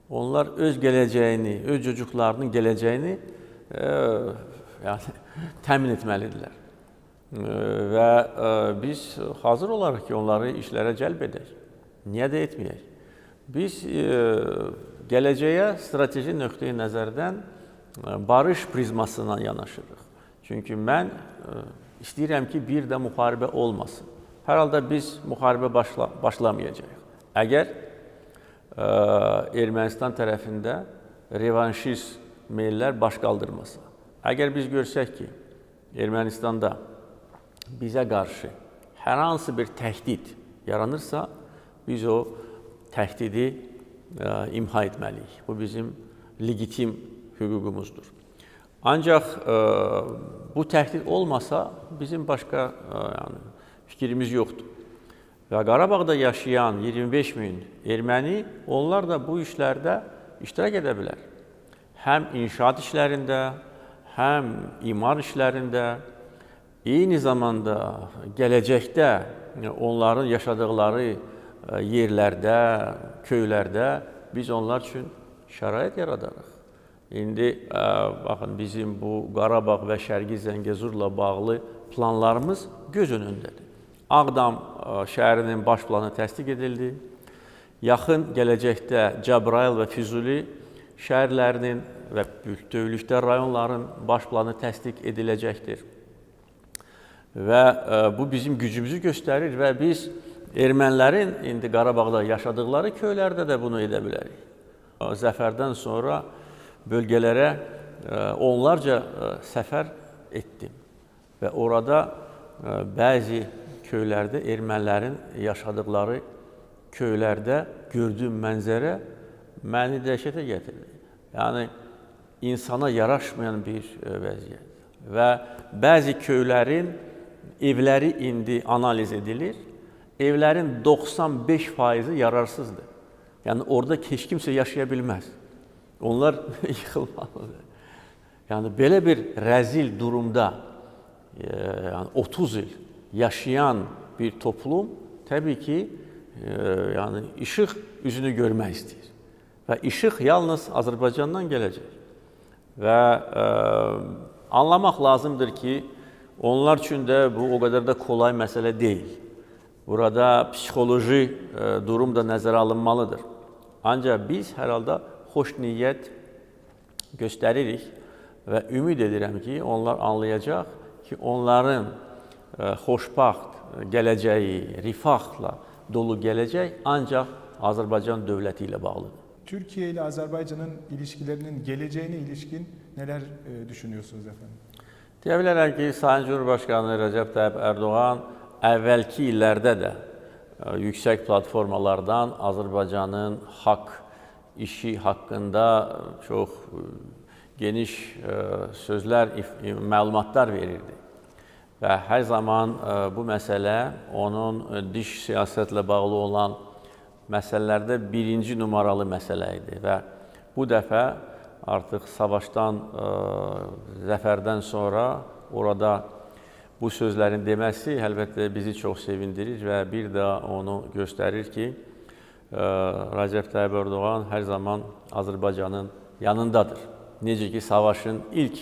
Onlar öz gələcəyini, öz çocuklarının gələcəyini yəni, təmin etməlidirlər. Və biz hazır olarıq ki, onları işlərə cəlb edək. Niyə də etməyək? Biz gələcəyə strateji nöqteyi nəzərdən barış prizmasından yanaşırıq. Çünki mən istəyirəm ki, bir də müharibə olmasın. Hər halda biz müharibə başlamayacağıq. Əgər Ermənistan tərəfində revanşist meyillər baş qaldırmasa, əgər biz görsək ki, Ermənistanda bizə qarşı hər hansı bir təhdid yaranırsa, biz o təhdidi imha etməliyik. Bu bizim legitim hüququmuzdur. Ancaq bu təhdid olmasa bizim başqa yəni, fikrimiz yoxdur. Və Qarabağda yaşayan 25 min erməni, onlar da bu işlərdə iştirak edə bilər. Həm inşaat işlərində, həm imar işlərində, eyni zamanda gələcəkdə onların yaşadıqları yerlərdə, köylərdə biz onlar üçün şərait yaradarıq. İndi baxın, bizim bu Qarabağ və Şərqi Zəngəzurla bağlı planlarımız göz önündədir. Ağdam şəhərinin baş planı təsdiq edildi. Yaxın gələcəkdə Cəbrayıl və Füzuli şəhərlərinin və bütövlükdə rayonların baş planı təsdiq ediləcəkdir. Və bu bizim gücümüzü göstərir və biz ermənilərin indi Qarabağda yaşadıqları köylərdə də bunu edə bilərik. Zəfərdən sonra bölgələrə onlarca səfər etdim və orada bəzi köylərdə, ermənilərin yaşadıqları köylərdə gördüyüm mənzərə məni dəhşətə gətirdi. Yəni, insana yaraşmayan bir vəziyyət. Və bəzi köylərin evləri indi analiz edilir. Evlərin 95%-i yararsızdır. Yəni, orada heç kimsə yaşaya bilməz. Onlar yıxılmalıdır. Yəni, belə bir rəzil durumda yəni 30 il yaşayan bir toplum təbii ki, yəni işıq üzünü görmək istəyir. Və işıq yalnız Azərbaycandan gələcək. Və anlamaq lazımdır ki, onlar üçün də bu o qədər də kolay məsələ deyil. Burada psixoloji durum da nəzərə alınmalıdır. Ancaq biz hər halda xoş niyyət göstəririk və ümid edirəm ki, onlar anlayacaq ki, onların xoşbəxt gələcəyi, rifahla dolu gələcək ancaq Azərbaycan dövləti ilə bağlıdır. Türkiye ile Azerbaycan'ın ilişkilerinin geleceğine ilişkin neler düşünüyorsunuz efendim? Deyə bilərəm ki, Sayın Cumhurbaşqanı Rəcəb Tayyip Erdoğan əvvəlki illərdə də yüksək platformalardan Azərbaycanın haqq işi haqqında çox geniş sözlər, məlumatlar verirdi. Və hər zaman bu məsələ onun dış siyasətlə bağlı olan məsələlərdə birinci numaralı məsələ idi və bu dəfə artıq savaşdan, zəfərdən sonra orada bu sözlərin deməsi əlbəttə bizi çox sevindirir və bir daha onu göstərir ki, Rəcəb Tayyip Erdoğan hər zaman Azərbaycanın yanındadır. Necə ki, savaşın ilk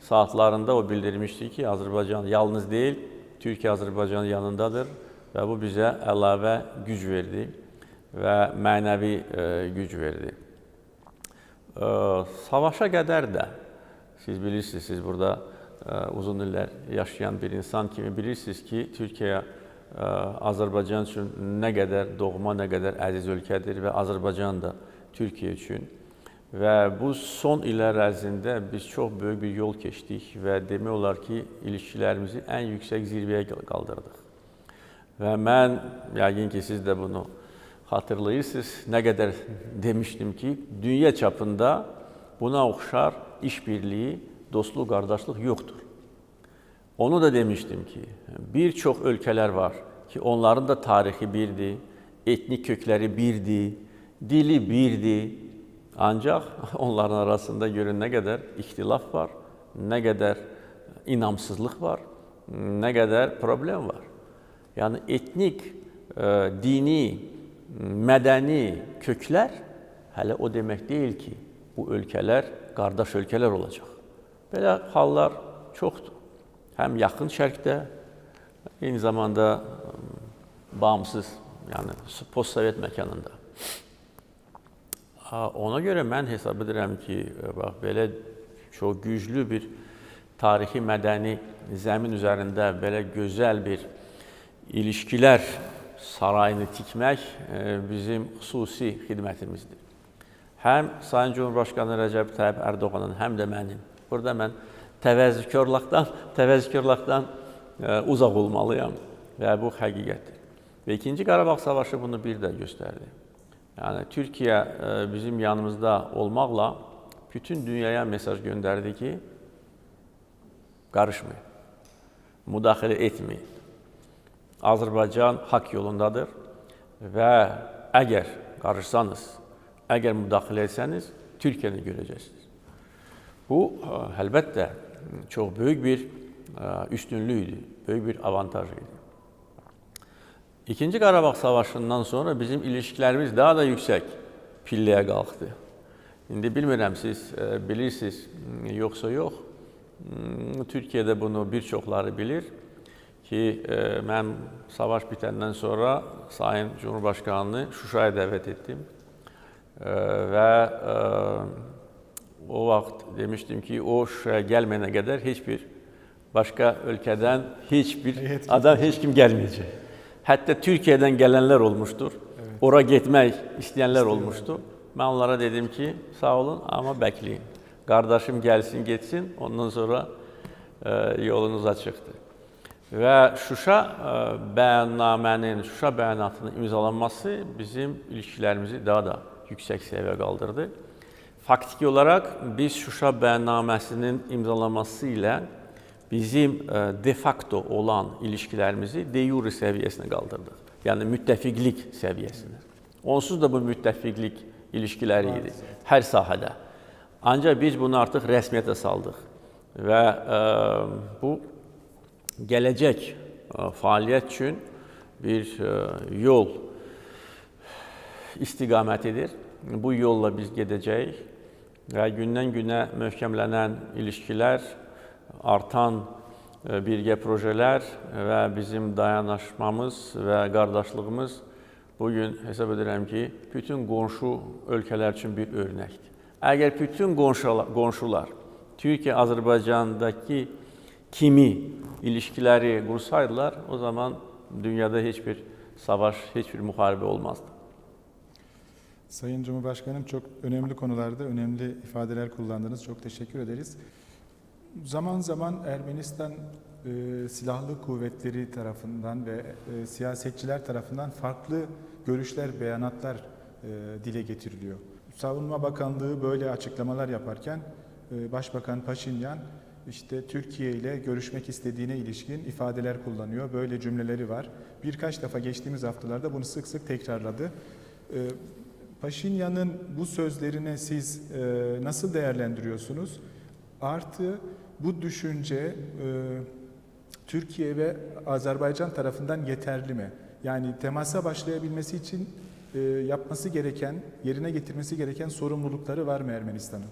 saatlarında o bildirmişdi ki, Azərbaycan yalnız deyil, Türkiyə Azərbaycanın yanındadır və bu bizə əlavə güc verdi və mənəvi güc verdi. Savaşa qədər də, siz bilirsiniz, siz burada uzun illər yaşayan bir insan kimi bilirsiniz ki, Türkiyə Azərbaycan üçün nə qədər doğma, nə qədər əziz ölkədir və Azərbaycan da Türkiyə üçün. Və bu son illər ərzində biz çox böyük bir yol keçdik və demək olar ki, ilişkilərimizi ən yüksək zirvəyə qaldırdıq. Və mən, yəqin ki, siz də bunu xatırlayırsınız, nə qədər demişdim ki, dünya çapında buna oxşar işbirliyi, dostluq, qardaşlıq yoxdur. Onu da demişdim ki, bir çox ölkələr var ki, onların da tarixi birdir, etnik kökləri birdir, dili birdir. Ancaq onların arasında görün nə qədər ixtilaf var, nə qədər inamsızlıq var, nə qədər problem var. Yəni etnik, dini, mədəni köklər hələ o demək deyil ki, bu ölkələr qardaş ölkələr olacaq. Belə hallar çoxdur. Həm Yaxın Şərqdə, eyni zamanda bağımsız, yəni postsovet məkanında. Ona görə mən hesab edirəm ki, bax belə çox güclü bir tarixi, mədəni zəmin üzərində belə gözəl bir ilişkilər sarayını tikmək bizim xüsusi xidmətimizdir. Həm Sayın Cumhurbaşqanı Rəcəb Tayyip Erdoğanın, həm də mənim. Burada mən təvəzzükarlıqdan uzaq olmalıyam və bu həqiqətdir. Və İkinci Qarabağ Savaşı bunu bir də göstərdi. Yəni Türkiyə bizim yanımızda olmaqla bütün dünyaya mesaj göndərdi ki, qarışmayın, müdaxilə etməyin. Azərbaycan haqq yolundadır və əgər qarışsanız, əgər müdaxilə etsəniz, Türkiyəni görəcəksiniz. Bu, əlbəttə, çox böyük bir üstünlük idi, böyük bir avantaj idi. İkinci Qarabağ Savaşından sonra bizim ilişkilərimiz daha da yüksək pilləyə qalxdı. İndi bilmirəm siz bilirsiniz, yoxsa yox. Türkiyədə bunu bir çoxları bilir ki, mən savaş bitəndən sonra Sayın Cumhurbaşqanını Şuşaya dəvət etdim və o vaxt demişdim ki, o Şuşaya gəlməyənə qədər heç bir başqa ölkədən heç bir adam, heç kim gəlməyəcək. Hətta Türkiyədən gələnlər olmuşdur. Evet. Ora getmək istəyənlər olmuşdu. Mən onlara dedim ki, sağ olun, amma bəkləyin. Qardaşım gəlsin, getsin, ondan sonra yolunuz açıqdır. Və Şuşa bəyannamənin, Şuşa bəyanatının imzalanması bizim ilişkilərimizi daha da yüksək səviyyəyə qaldırdı. Faktiki olaraq biz Şuşa bəyannaməsinin imzalanması ilə bizim de facto olan ilişkilərimizi de jure səviyyəsinə qaldırdıq. Yəni müttəfiqlik səviyyəsinə. Onsuz da bu müttəfiqlik ilişkiləri idi hər sahədə. Ancaq biz bunu artıq rəsmiyyətə saldıq və bu gələcək fəaliyyət üçün bir yol istiqamətidir. Bu yolla biz gedəcəyik və gündən günə möhkəmlənən ilişkilər, artan birgə projelər və bizim dayanışmamız və qardaşlığımız bugün hesab edirəm ki, bütün qonşu ölkələr üçün bir örnəkdir. Əgər bütün qonşular Türkiyə, Azərbaycandakı kimi ilişkiləri qursaydılar, o zaman dünyada heç bir savaş, heç bir müharibə olmazdı. Sayın Cumhurbaşkanım, çok önemli konularda önemli ifadeler kullandınız. Çok teşekkür ederiz. Zaman zaman Ermenistan silahlı kuvvetleri tarafından ve siyasetçiler tarafından farklı görüşler, beyanatlar dile getiriliyor. Savunma Bakanlığı böyle açıklamalar yaparken Başbakan Paşinyan işte Türkiye ile görüşmek istediğine ilişkin ifadeler kullanıyor. Böyle cümleleri var. Birkaç defa geçtiğimiz haftalarda bunu sık sık tekrarladı. Paşinyan'ın bu sözlerini siz nasıl değerlendiriyorsunuz? Artı bu düşünce Türkiye ve Azerbaycan tarafından yeterli mi? Yani temasa başlayabilmesi için yapması gereken, yerine getirmesi gereken sorumlulukları var mı Ermenistan'ın?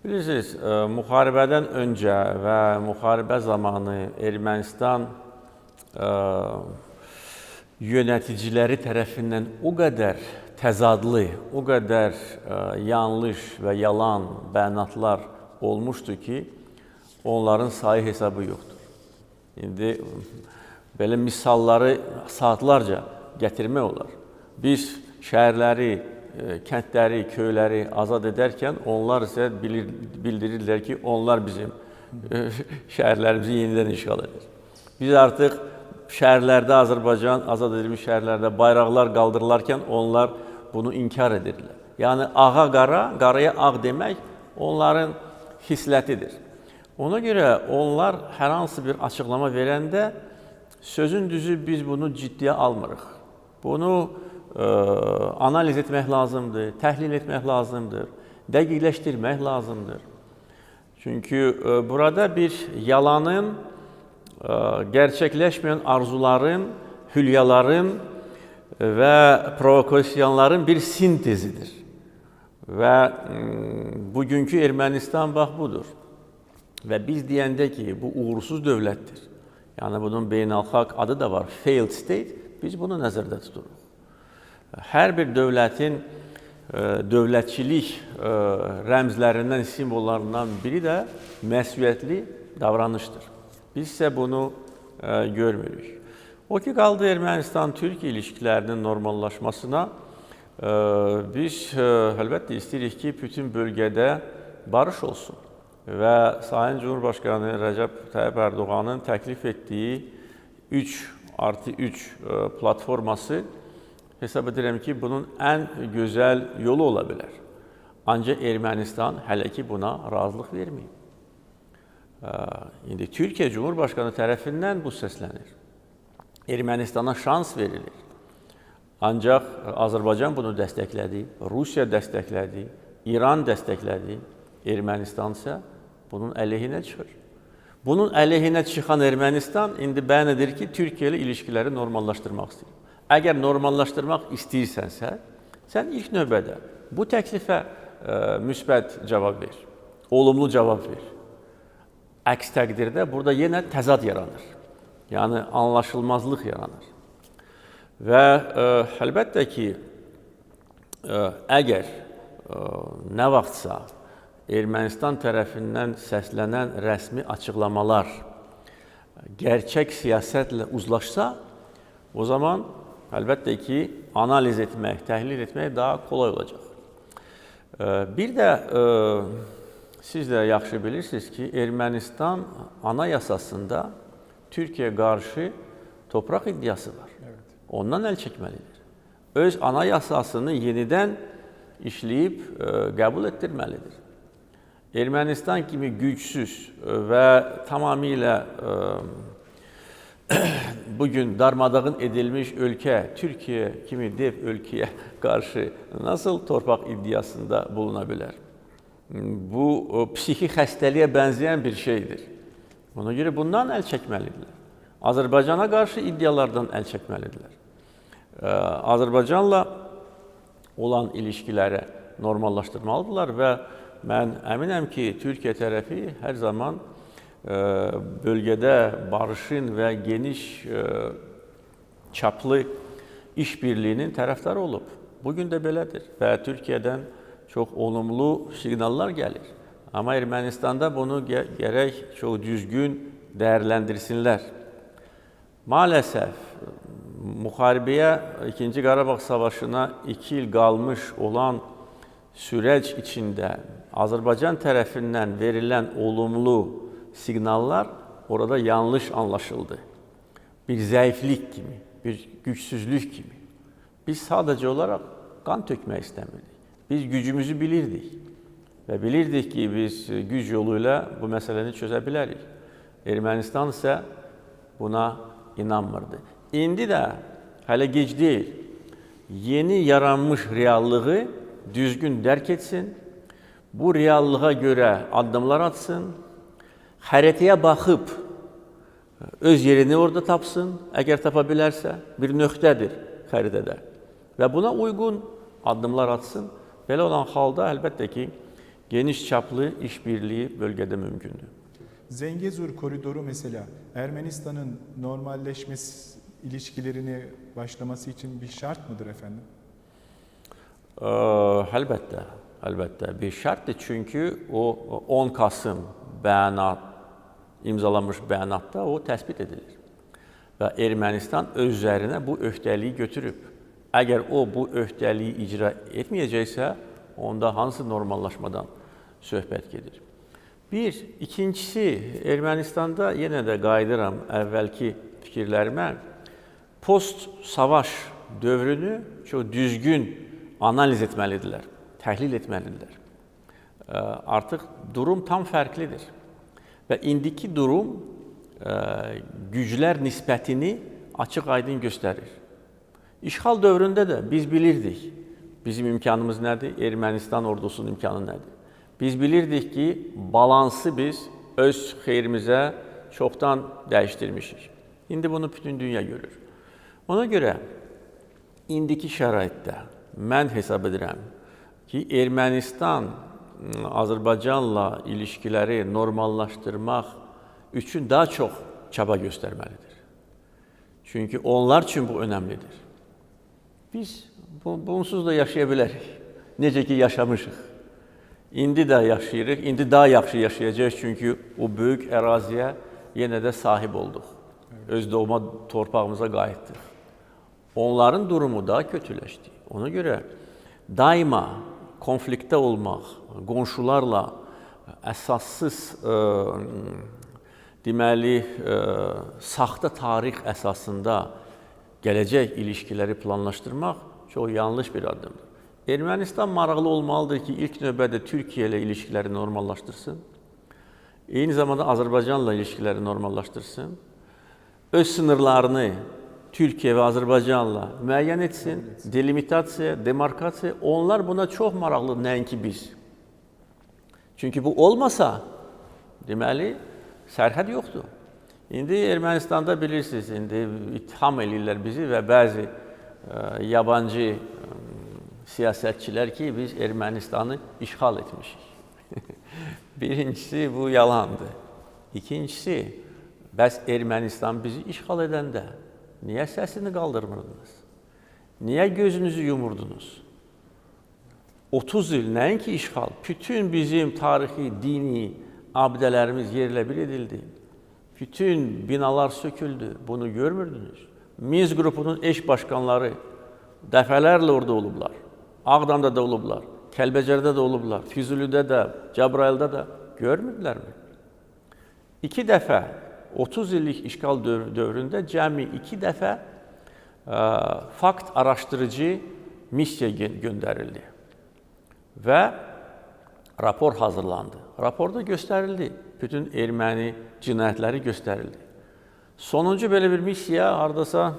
Bilirsiniz, müharibədən öncə və müharibə zamanı Ermənistan yöneticiləri tərəfindən o qədər təzadlı, o qədər yanlış və yalan bəyanatlar olmuşdu ki, Onların sayı hesabı yoxdur. İndi belə misalları saatlarca gətirmək olar. Biz şəhərləri, kəndləri, köyləri azad edərkən onlar isə bildirirlər ki, onlar bizim şəhərlərimizi yenidən işğal edir. Biz artıq şəhərlərdə, Azərbaycan azad edilmiş şəhərlərdə bayraqlar qaldırılarkən onlar bunu inkar edirlər. Yəni ağa qara, qaraya ağ demək onların hislətidir. Ona görə onlar hər hansı bir açıqlama verəndə sözün düzü biz bunu ciddiyə almırıq. Bunu analiz etmək lazımdır, təhlil etmək lazımdır, dəqiqləşdirmək lazımdır. Çünki burada bir yalanın, gerçəkləşməyən arzuların, hülyaların və provokasiyaların bir sintezidir. Və bugünkü Ermənistan bax budur. Və biz deyəndə ki, bu uğursuz dövlətdir. Yəni bunun beynəlxalq adı da var, failed state, biz bunu nəzərdə tuturuq. Hər bir dövlətin dövlətçilik rəmzlərindən, simvollarından biri də məsuliyyətli davranışdır. Biz isə bunu görmürük. O ki, qaldı Ermənistan-Türkiyə ilişkilərinin normallaşmasına, biz əlbəttə istəyirik ki, bütün bölgədə barış olsun. Və Sayın Cumhurbaşqanı Rəcəb Tayyip Erdoğanın təklif etdiyi 3+3 platforması hesab edirəm ki, bunun ən gözəl yolu ola bilər. Ancaq Ermənistan hələ ki buna razılıq verməyib. İndi Türkiyə Cumhurbaşqanı tərəfindən bu səslənir. Ermənistana şans verilir. Ancaq Azərbaycan bunu dəstəklədi, Rusiya dəstəklədi, İran dəstəklədi, Ermənistan isə bunun əleyhinə çıxır. Bunun əleyhinə çıxan Ermənistan indi bəyan edir ki, Türkiyə ilə ilişkiləri normallaşdırmaq istəyir. Əgər normallaşdırmaq istəyirsənsə, sən ilk növbədə bu təklifə müsbət cavab ver, olumlu cavab ver. Əks təqdirdə burada yenə təzad yaranır. Yəni anlaşılmazlıq yaranır. Və əlbəttə ki, əgər nə vaxtsa Ermənistan tərəfindən səslənən rəsmi açıqlamalar gerçək siyasətlə uzlaşsa, o zaman əlbəttə ki, analiz etmək, təhlil etmək daha kolay olacaq. Bir də siz də yaxşı bilirsiniz ki, Ermənistan anayasasında Türkiyə qarşı torpaq iddiası var. Evet. Ondan əl çəkməlidir. Öz anayasasını yenidən işləyib qəbul etdirməlidir. Ermənistan kimi gücsüz və tamamilə bugün darmadağın edilmiş ölkə, Türkiyə kimi dev ölkəyə qarşı nasıl torpaq iddiasında buluna bilər? Bu psixi xəstəliyə bənzəyən bir şeydir. Ona görə bundan əl çəkməlidirlər. Azərbaycana qarşı iddialardan əl çəkməlidirlər. Azərbaycanla olan ilişkiləri normallaşdırmalıdırlar və mən əminəm ki, Türkiyə tərəfi hər zaman bölgədə barışın və geniş çaplı işbirliyinin tərəfdarı olub. Bugün də belədir və Türkiyədən çox olumlu siqnallar gəlir. Amma Ermənistanda bunu gərək çox düzgün dəyərləndirsinlər. Maalesef müharibəyə, İkinci Qarabağ Savaşına 2 il qalmış olan süreç içində Azərbaycan tərəfindən verilən olumlu siqnallar orada yanlış anlaşıldı. Bir zəiflik kimi, bir gücsüzlük kimi. Biz sadəcə olaraq qan tökmək istəmirdik. Biz gücümüzü bilirdik və bilirdik ki, biz güc yolu ilə bu məsələni çözə bilərik. Ermənistan isə buna inanmırdı. İndi də hələ gec deyil. Yeni yaranmış reallığı düzgün dərk etsin, bu reallığa görə addımlar atsın, xəritəyə baxıb öz yerini orada tapsın, əgər tapa bilərsə, bir nöqtədir xəritədə və buna uyğun addımlar atsın. Belə olan halda əlbəttə ki, geniş çaplı işbirliyi bölgədə mümkündür. Zengezur koridoru mesela Ermenistan'ın normalleşmesi ilişkilerini başlaması için bir şart mıdır efendim? Əlbəttə, əlbəttə bir şərtdir. Çünki o 10 Kasım bəyanat imzalanmış bəyanatda o təsbit edilir. Və Ermənistan öz üzərinə bu öhdəliyi götürüb. Əgər o bu öhdəliyi icra etməyəcəksə, onda hansı normallaşmadan söhbət gedir? Bir, ikincisi, Ermənistanda yenə də qayıdıram əvvəlki fikirlərimə, post-savaş dövrünü çox düzgün analiz etməlidirlər, təhlil etməlidirlər. Artıq durum tam fərqlidir. Və indiki durum güclər nisbətini açıq-aydın göstərir. İşğal dövründə də biz bilirdik bizim imkanımız nədir, Ermənistan ordusunun imkanı nədir. Biz bilirdik ki, balansı biz öz xeyrimizə çoxdan dəyişdirmişik. İndi bunu bütün dünya görür. Ona görə indiki şəraitdə mən hesab edirəm ki, Ermənistan Azərbaycanla ilişkiləri normallaşdırmaq üçün daha çox çaba göstərməlidir. Çünki onlar üçün bu önəmlidir. Biz bunsuz da yaşaya bilərik. Necə ki yaşamışıq. İndi də yaşayırıq, indi daha yaxşı yaşayacağıq çünki o böyük əraziyə yenə də sahib olduq. Evet. Öz doğma torpağımıza qayıtdıq. Onların durumu daha kötüləşdi. Ona görə daima konfliktdə olmaq, qonşularla əsassız deməli, saxta tarix əsasında gələcək ilişkiləri planlaşdırmaq çox yanlış bir addımdır. Ermənistan maraqlı olmalıdır ki, ilk növbədə Türkiyə ilə ilişkiləri normallaşdırsın. Eyni zamanda Azərbaycanla ilişkiləri normallaşdırsın. Öz sınırlarını Türkiyə və Azərbaycanla müəyyən etsin. Delimitasiya, demarkasiya, onlar buna çox maraqlı, nəinki biz. Çünki bu olmasa, deməli, sərhəd yoxdur. İndi Ermənistanda bilirsiniz, indi ittiham eləyirlər bizi və bəzi yabancı siyasətçilər ki, biz Ermənistanı işğal etmişik. Birincisi, bu yalandır. İkincisi, bəs Ermənistan bizi işğal edəndə niyə səsini qaldırmırdınız? Niyə gözünüzü yumurdunuz? 30 il nəinki işğal, bütün bizim tarixi, dini abidələrimiz yerlə bir edildi. Bütün binalar söküldü. Bunu görmürdünüz. Minsk qrupunun eş başqanları dəfələrlə orada olublar. Ağdamda da olublar, Kəlbəcərdə də olublar, Füzulidə də, Cəbrayılda da. Görmürdülərmi? 2 dəfə 30 illik işğal dövründə cəmi 2 dəfə fakt araşdırıcı missiya göndərildi və rapor hazırlandı. Raporda göstərildi, bütün erməni cinayətləri göstərildi. Sonuncu belə bir missiya hardasa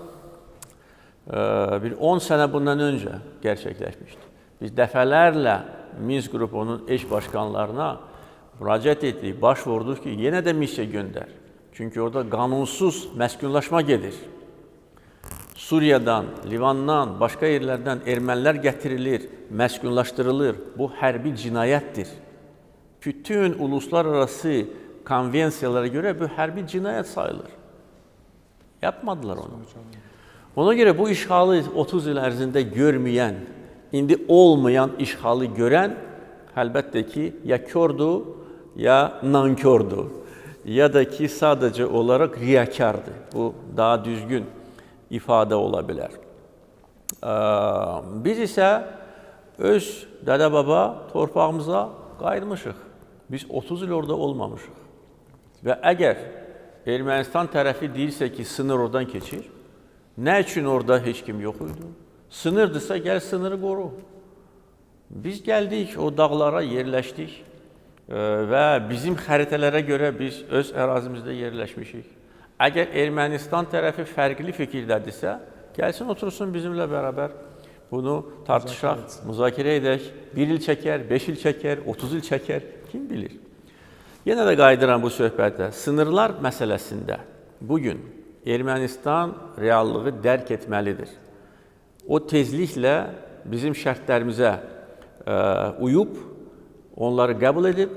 bir 10 sənə bundan öncə gerçəkləşmişdi. Biz dəfələrlə Minsk qrupunun eş başqanlarına müraciət etdik, başvurduq ki, yenə də missiya göndər. Çünki orada qanunsuz məskunlaşma gedir. Suriyadan, Livandan, başqa yerlərdən ermənilər gətirilir, məskunlaşdırılır. Bu hərbi cinayətdir. Bütün uluslararası konvensiyalara görə bu hərbi cinayət sayılır. Yapmadılar onu. Ona görə bu işğalı 30 il ərzində görməyən, indi olmayan işğalı görən əlbəttə ki, ya kördür, ya nankördür, ya da ki, sadəcə olaraq riyakardır. Bu daha düzgün ifadə ola bilər. Biz isə öz dədə-baba torpağımıza qayıtmışıq. Biz 30 il orada olmamışıq. Və əgər Ermənistan tərəfi deyirsə ki, sınır oradan keçir, nə üçün orada heç kim yox idi? Sınırdırsa, gəl sınırı qoru. Biz gəldik, o dağlara yerləşdik və bizim xəritələrə görə biz öz ərazimizdə yerləşmişik. Əgər Ermənistan tərəfi fərqli fikirdədirsə, gəlsin otursun bizimlə bərabər bunu tartışaq, müzakirə edək. 1 il çəkər, 5 il çəkər, 30 il çəkər, kim bilir. Yenə də qayıdıram bu söhbətə. Sınırlar məsələsində bugün Ermənistan reallığı dərk etməlidir. O tezliklə bizim şərtlərimizə uyub, onları qəbul edib,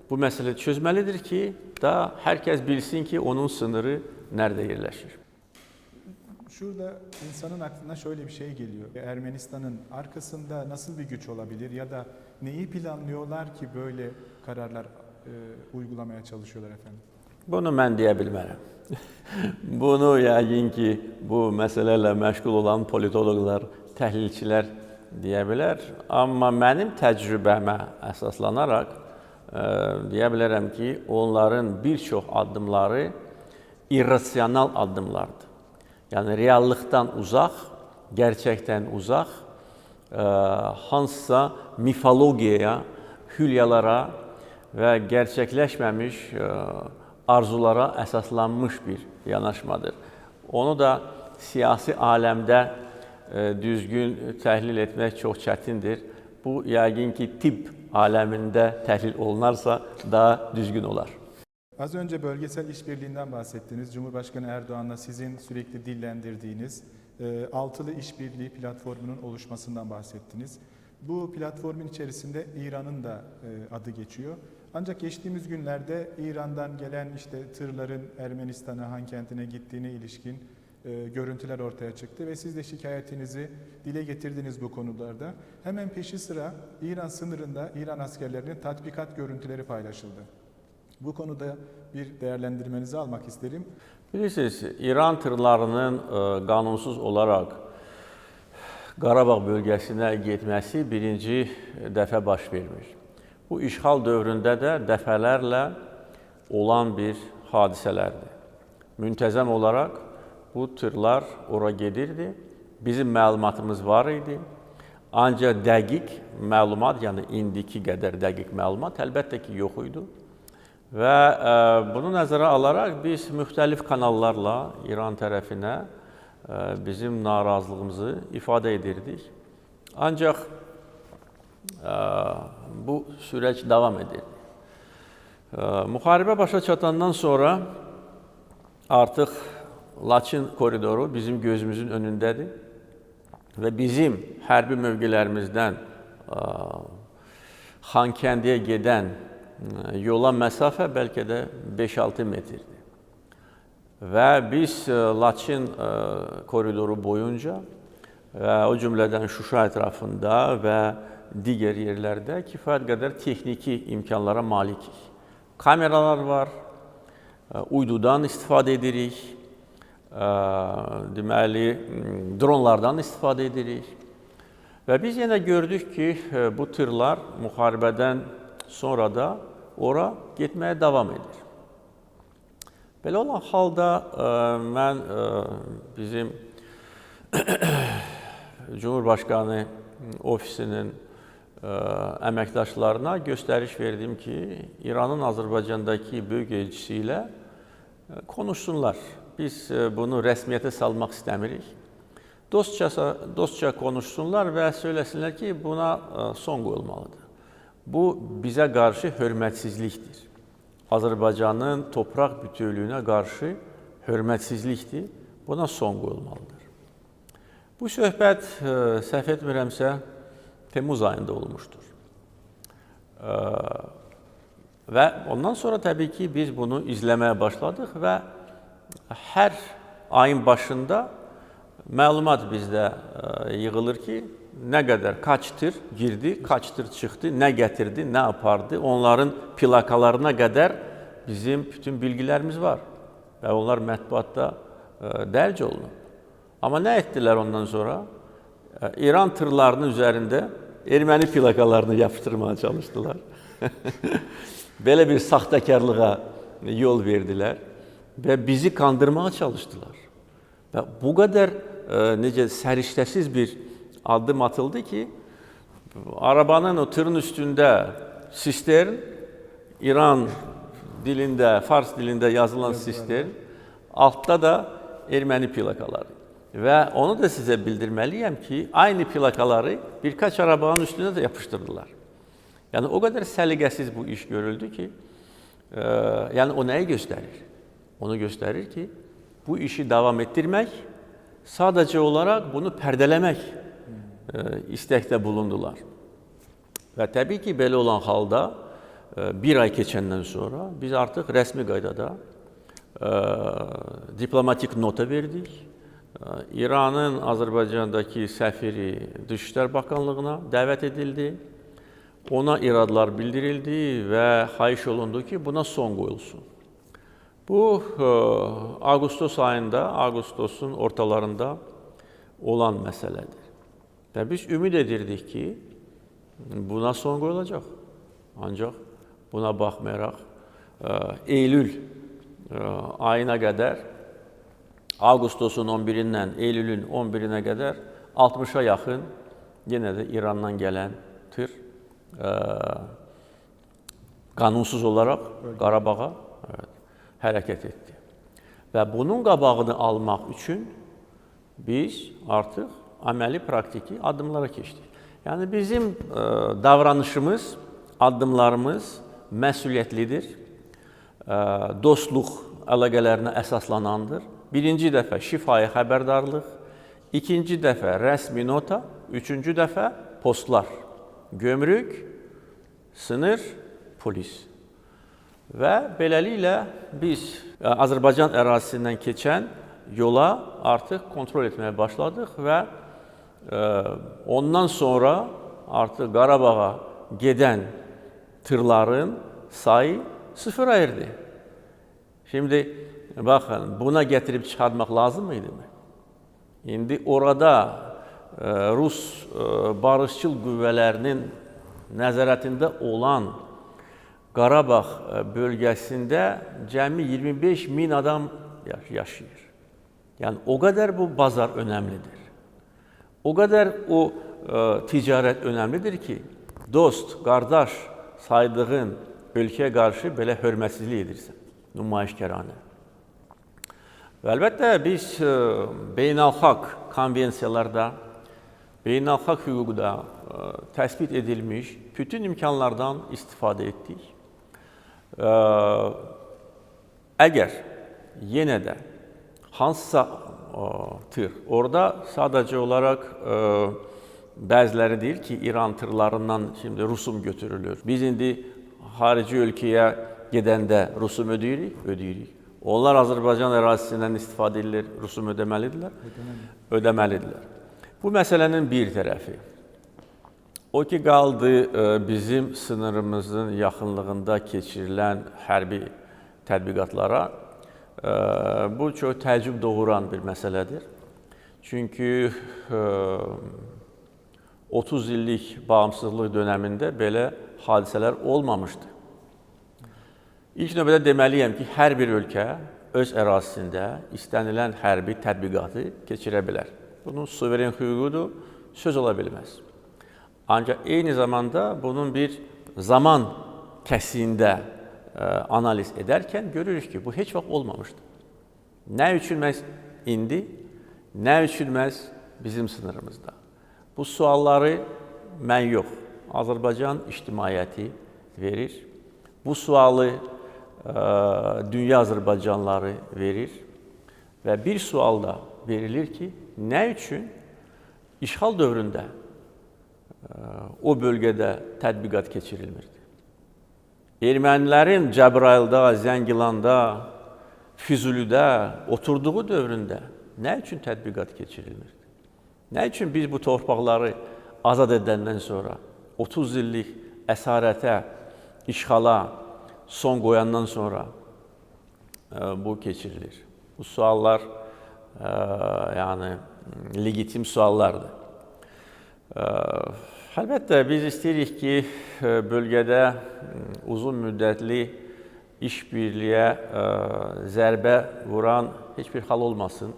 bu məsələ çözməlidir ki, da hər kəs bilsin ki, onun sınırı nerede yerleşir. Şurada insanın aklına şöyle bir şey geliyor. Ermenistan'ın arkasında nasıl bir güç olabilir ya da neyi planlıyorlar ki böyle kararlar uygulamaya çalışıyorlar efendim? Bunu mən deyə bilmərəm. Bunu yəqin ki, bu məsələ ilə məşğul olan politoloqlar, təhlilçilər deyə bilər. Amma mənim təcrübəmə əsaslanaraq deyə bilərəm ki, onların bir çox addımları irrasional addımlardır. Yəni reallıqdan uzaq, gerçəkdən uzaq, hansısa mifologiyaya, hülyalara və gerçəkləşməmiş arzulara əsaslanmış bir yanaşmadır. Onu da siyasi aləmdə düzgün təhlil etmək çox çətindir. Bu yəqin ki, tibb aləmində təhlil olunarsa daha düzgün olar. Az önce bölgesel işbirliğinden bahsettiniz. Cumhurbaşkanı Erdoğan'la sizin sürekli dillendirdiğiniz altılı işbirliği platformunun oluşmasından bahsettiniz. Bu platformun içerisinde İran'ın da adı geçiyor. Ancak geçtiğimiz günlerde İran'dan gelen işte tırların Ermenistan'a, Hankent'ine gittiğine ilişkin görüntüler ortaya çıktı ve siz de şikayetinizi dile getirdiniz bu konularda. Hemen peşi sıra İran sınırında İran askerlerinin tatbikat görüntüleri paylaşıldı. Bu konuda bir değerlendirmenizi almak isterim. Bilirsiniz, İran tırlarının qanunsuz olaraq Qarabağ bölgəsinə getməsi birinci dəfə baş vermir. Bu işğal dövründə də dəfələrlə olan bir hadisələrdir. Müntəzəm olaraq bu tırlar ora gedirdi. Bizim məlumatımız var idi. Ancaq dəqiq məlumat, yəni indiki qədər dəqiq məlumat əlbəttə ki, yox idi. Və bunu nəzərə alaraq biz müxtəlif kanallarla İran tərəfinə bizim narazılığımızı ifadə edirdik. Ancaq bu süreç davam edirdi. Müharibə başa çatandan sonra artıq Laçın koridoru bizim gözümüzün önündədir və bizim hərbi mövqelərimizdən Xankəndiyə gedən yola məsafə bəlkə də 5-6 metrdir. Və biz Laçın koridoru boyunca və o cümlədən Şuşa ətrafında və digər yerlərdə kifayət qədər texniki imkanlara malikik. Kameralar var, uydudan istifadə edirik, deməli, dronlardan istifadə edirik. Və biz yenə gördük ki, bu tırlar müharibədən sonra da ora getməyə davam edir. Belə olan halda mən bizim Cumhurbaşqanı ofisinin əməkdaşlarına göstəriş verdim ki, İranın Azərbaycandakı böyük elçisi ilə konuşsunlar. Biz bunu rəsmiyyətə salmaq istəmirik. Dostça konuşsunlar və söyləsinlər ki, buna son qoyulmalıdır. Bu bizə qarşı hörmətsizlikdir. Azərbaycanın torpaq bütövlüyünə qarşı hörmətsizlikdir. Buna son qoyulmalıdır. Bu söhbət, səhv etmirəmsə, Temmuz ayında olmuşdur. Və ondan sonra təbii ki, biz bunu izləməyə başladıq və hər ayın başında məlumat bizdə yığılır ki, nə qədər kaç tır girdi, kaç tır çıxdı, nə gətirdi, nə apardı, onların plakalarına qədər bizim bütün bilgilərimiz var və onlar mətbuatda dərc olunub. Amma nə etdilər ondan sonra? İran tırlarının üzərində erməni plakalarını yapışdırmağa çalışdılar. Belə bir saxtakarlığa yol verdilər və bizi kandırmağa çalışdılar. Və bu qədər necə səriştəsiz bir addım atıldı ki, arabanın o tırın üstündə sistern, İran dilində, Fars dilində yazılan sistern, altda da erməni plakaları. Və onu da sizə bildirməliyəm ki, aynı plakaları birkaç arabanın üstünə də yapışdırdılar. Yəni o qədər səliqəsiz bu iş görüldü ki, yəni o nəyi göstərir? Onu göstərir ki, bu işi davam etdirmək, sadəcə olaraq bunu pərdələmək istəkdə bulundular. Və təbii ki, belə olan halda bir ay keçəndən sonra biz artıq rəsmi qaydada diplomatik nota verdik. İranın Azərbaycandakı səfiri Dışişlər Bakanlığına dəvət edildi. Ona iradlar bildirildi və xahiş olundu ki, buna son qoyulsun. Bu ağustos ayında, ağustosun ortalarında olan məsələdir. Və biz ümid edirdik ki, buna son qoyulacaq. Ancaq buna baxmayaraq eylül ayına qədər, ağustosun 11-dən eylülün 11-nə qədər 60-a yaxın yenə də İrandan gələn tır qanunsuz olaraq Qarabağa hərəkət etdi. Və bunun qabağını almaq üçün biz artıq əməli, praktiki addımlara keçdik. Yəni bizim davranışımız, addımlarımız məsuliyyətlidir, dostluq əlaqələrinə əsaslanandır. Birinci dəfə şifahi xəbərdarlıq, ikinci dəfə rəsmi nota, üçüncü dəfə postlar. Gömrük, sınır, polis. Və beləliklə biz Azərbaycan ərazisindən keçən yola artıq kontrol etməyə başladıq və ondan sonra artıq Qarabağa gedən tırların sayı sıfıra erdi. Şimdi baxın, buna gətirib çıxarmaq lazım idi mi? İndi orada Rus barışçıl qüvvələrinin nəzarətində olan Qarabağ bölgəsində cəmi 25 min adam yaşayır. Yəni o qədər bu bazar önəmlidir. O qədər o ticarət önəmlidir ki, dost, qardaş saydığın ölkəyə qarşı belə hörmətsizlik edirsən, nümayişkaranə. Və əlbəttə biz beynəlxalq konvensiyalarda, beynəlxalq hüquqda təsbit edilmiş bütün imkanlardan istifadə etdik. Əgər yenə də hansısa tır, orada sadəcə olaraq bəziləri deyir ki, İran tırlarından şimdi rusum götürülür. Biz indi xarici ölkəyə gedəndə rusum ödəyirik, ödəyirik. Onlar Azərbaycan ərazisindən istifadə edirlər, rusum ödəməlidirlər, ödəməlidirlər. Bu məsələnin bir tərəfi. O ki qaldı bizim sınırımızın yaxınlığında keçirilən hərbi tədbiqatlara, bu çox təəccüb doğuran bir məsələdir. Çünki 30 illik bağımsızlıq dönəmində belə hadisələr olmamışdı. İlk növbədə deməliyəm ki, hər bir ölkə öz ərazisində istənilən hərbi tədbiqatı keçirə bilər. Bunun suveren hüququdur, söz ola bilməz. Ancaq eyni zamanda bunun bir zaman kəsiyində analiz edərkən görürük ki, bu heç vaxt olmamışdı. Nə üçün məhz indi, nə üçün məhz bizim sınırımızda? Bu sualları mən yox, Azərbaycan ictimaiyyəti verir. Bu sualı dünya Azərbaycanlıları verir və bir sual da verilir ki, nə üçün işğal dövründə o bölgədə tədbiqat keçirilmirdi? Ermənilərin Cəbrayılda, Zəngilanda, Füzulidə oturduğu dövründə nə üçün tədbiqat keçirilmirdi? Nə üçün biz bu torpaqları azad edəndən sonra 30 illik əsarətə, işğala son qoyandan sonra bu keçirilir? Bu suallar yəni legitim suallardır. Əlbəttə, biz istəyirik ki, bölgədə uzun müddətli işbirliyə zərbə vuran heç bir hal olmasın.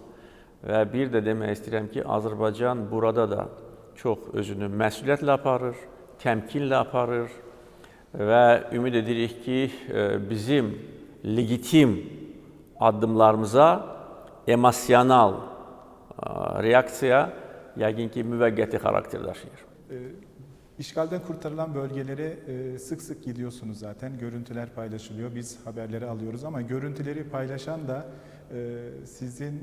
Və bir də demək istəyirəm ki, Azərbaycan burada da çox özünü məsuliyyətlə aparır, təmkinlə aparır və ümid edirik ki, bizim legitim addımlarımıza emosional reaksiya yəqin ki, müvəqqəti xarakter daşıyır. İşgalden kurtarılan bölgelere sık sık gidiyorsunuz zaten. Görüntüler paylaşılıyor. Biz haberleri alıyoruz ama görüntüleri paylaşan da sizin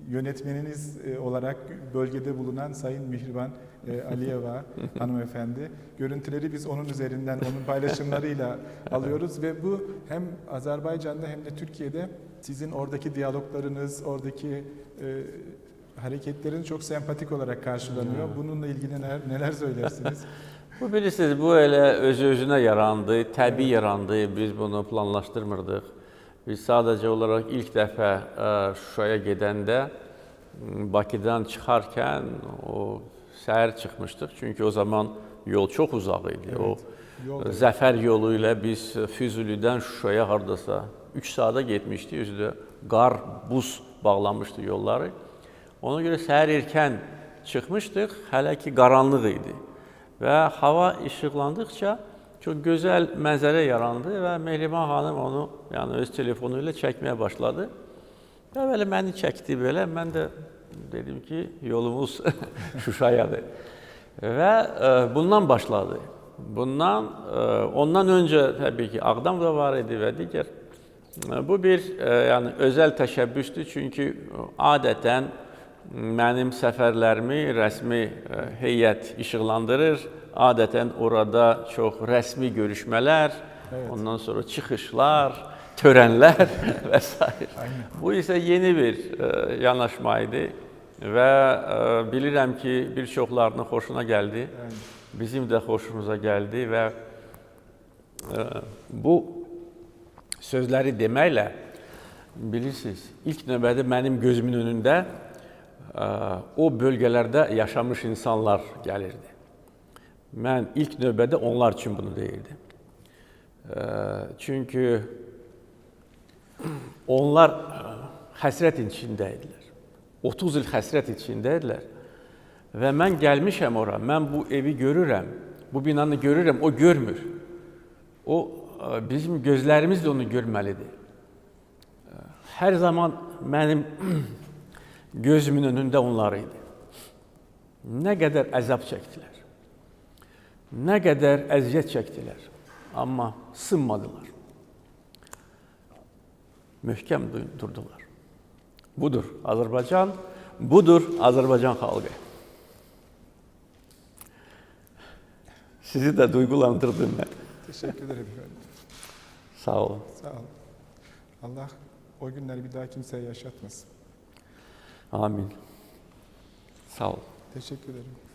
yönetmeniniz olarak bölgede bulunan Sayın Mihriban Aliyeva hanımefendi. Görüntüleri biz onun üzerinden, onun paylaşımlarıyla alıyoruz ve bu hem Azerbaycan'da hem de Türkiye'de sizin oradaki diyaloglarınız, oradaki hareketlerin çok sempatik olarak karşılanıyor. Bununla ilgili neler söylersiniz? Bu bilirsiniz, bu elə özü-özünə yarandı, təbii yarandı. Biz bunu planlaşdırmırdıq. Biz sadəcə olaraq ilk dəfə Şuşaya gedəndə Bakıdan çıxarkən o səhər çıxmışdıq. Çünki o zaman yol çox uzaq idi. Evet, O yol da- Zəfər yolu ilə biz Füzulidən Şuşaya hardasa 3 saata getmişdik. Özü də qar, buz bağlamışdı yolları. Ona görə səhər erkən çıxmışdıq, hələ ki qaranlıq idi. Və hava işıqlandıqca çox gözəl mənzərə yarandı və Mehriban xanım onu, yəni öz telefonu ilə çəkməyə başladı. Və belə məni çəkdi belə, mən də dedim ki, yolumuz Şuşayadır. Və bundan başladı. Bundan, ondan öncə təbii ki, Ağdam da var idi və digər. Bu bir yəni özəl təşəbbüsdür, çünki adətən mənim səfərlərimi rəsmi heyət işıqlandırır. Adətən orada çox rəsmi görüşmələr, Evet. ondan sonra çıxışlar, törənlər və s. Aynen. Bu isə yeni bir yanaşma idi və bilirəm ki, bir çoxlarının xoşuna gəldi. Yani Bizim də xoşumuza gəldi və bu sözləri deməklə bilirsiniz, ilk növbədə mənim gözümün önündə o bölgələrdə yaşamış insanlar gəlirdi. Mən ilk növbədə onlar üçün bunu deyirdim. Çünki onlar həsrət içində idilər. 30 il həsrət içində idilər. Və mən gəlmişəm ora, mən bu evi görürəm, bu binanı görürəm, o görmür. O bizim gözlərimiz də onu görməlidir. Hər zaman mənim gözümün önündə onlar idi. Nə qədər əzab çəkdilər, nə qədər əziyyət çəkdilər, amma sınmadılar. Möhkəm durdular. Budur Azərbaycan, budur Azərbaycan xalqı. Sizi də duygulandırdım mən. Teşekkür ederim efendim. Sağ olun. Sağ olun. Allah o günleri bir daha kimseye yaşatmasın. Amin. Sağ olun. Teşekkür ederim.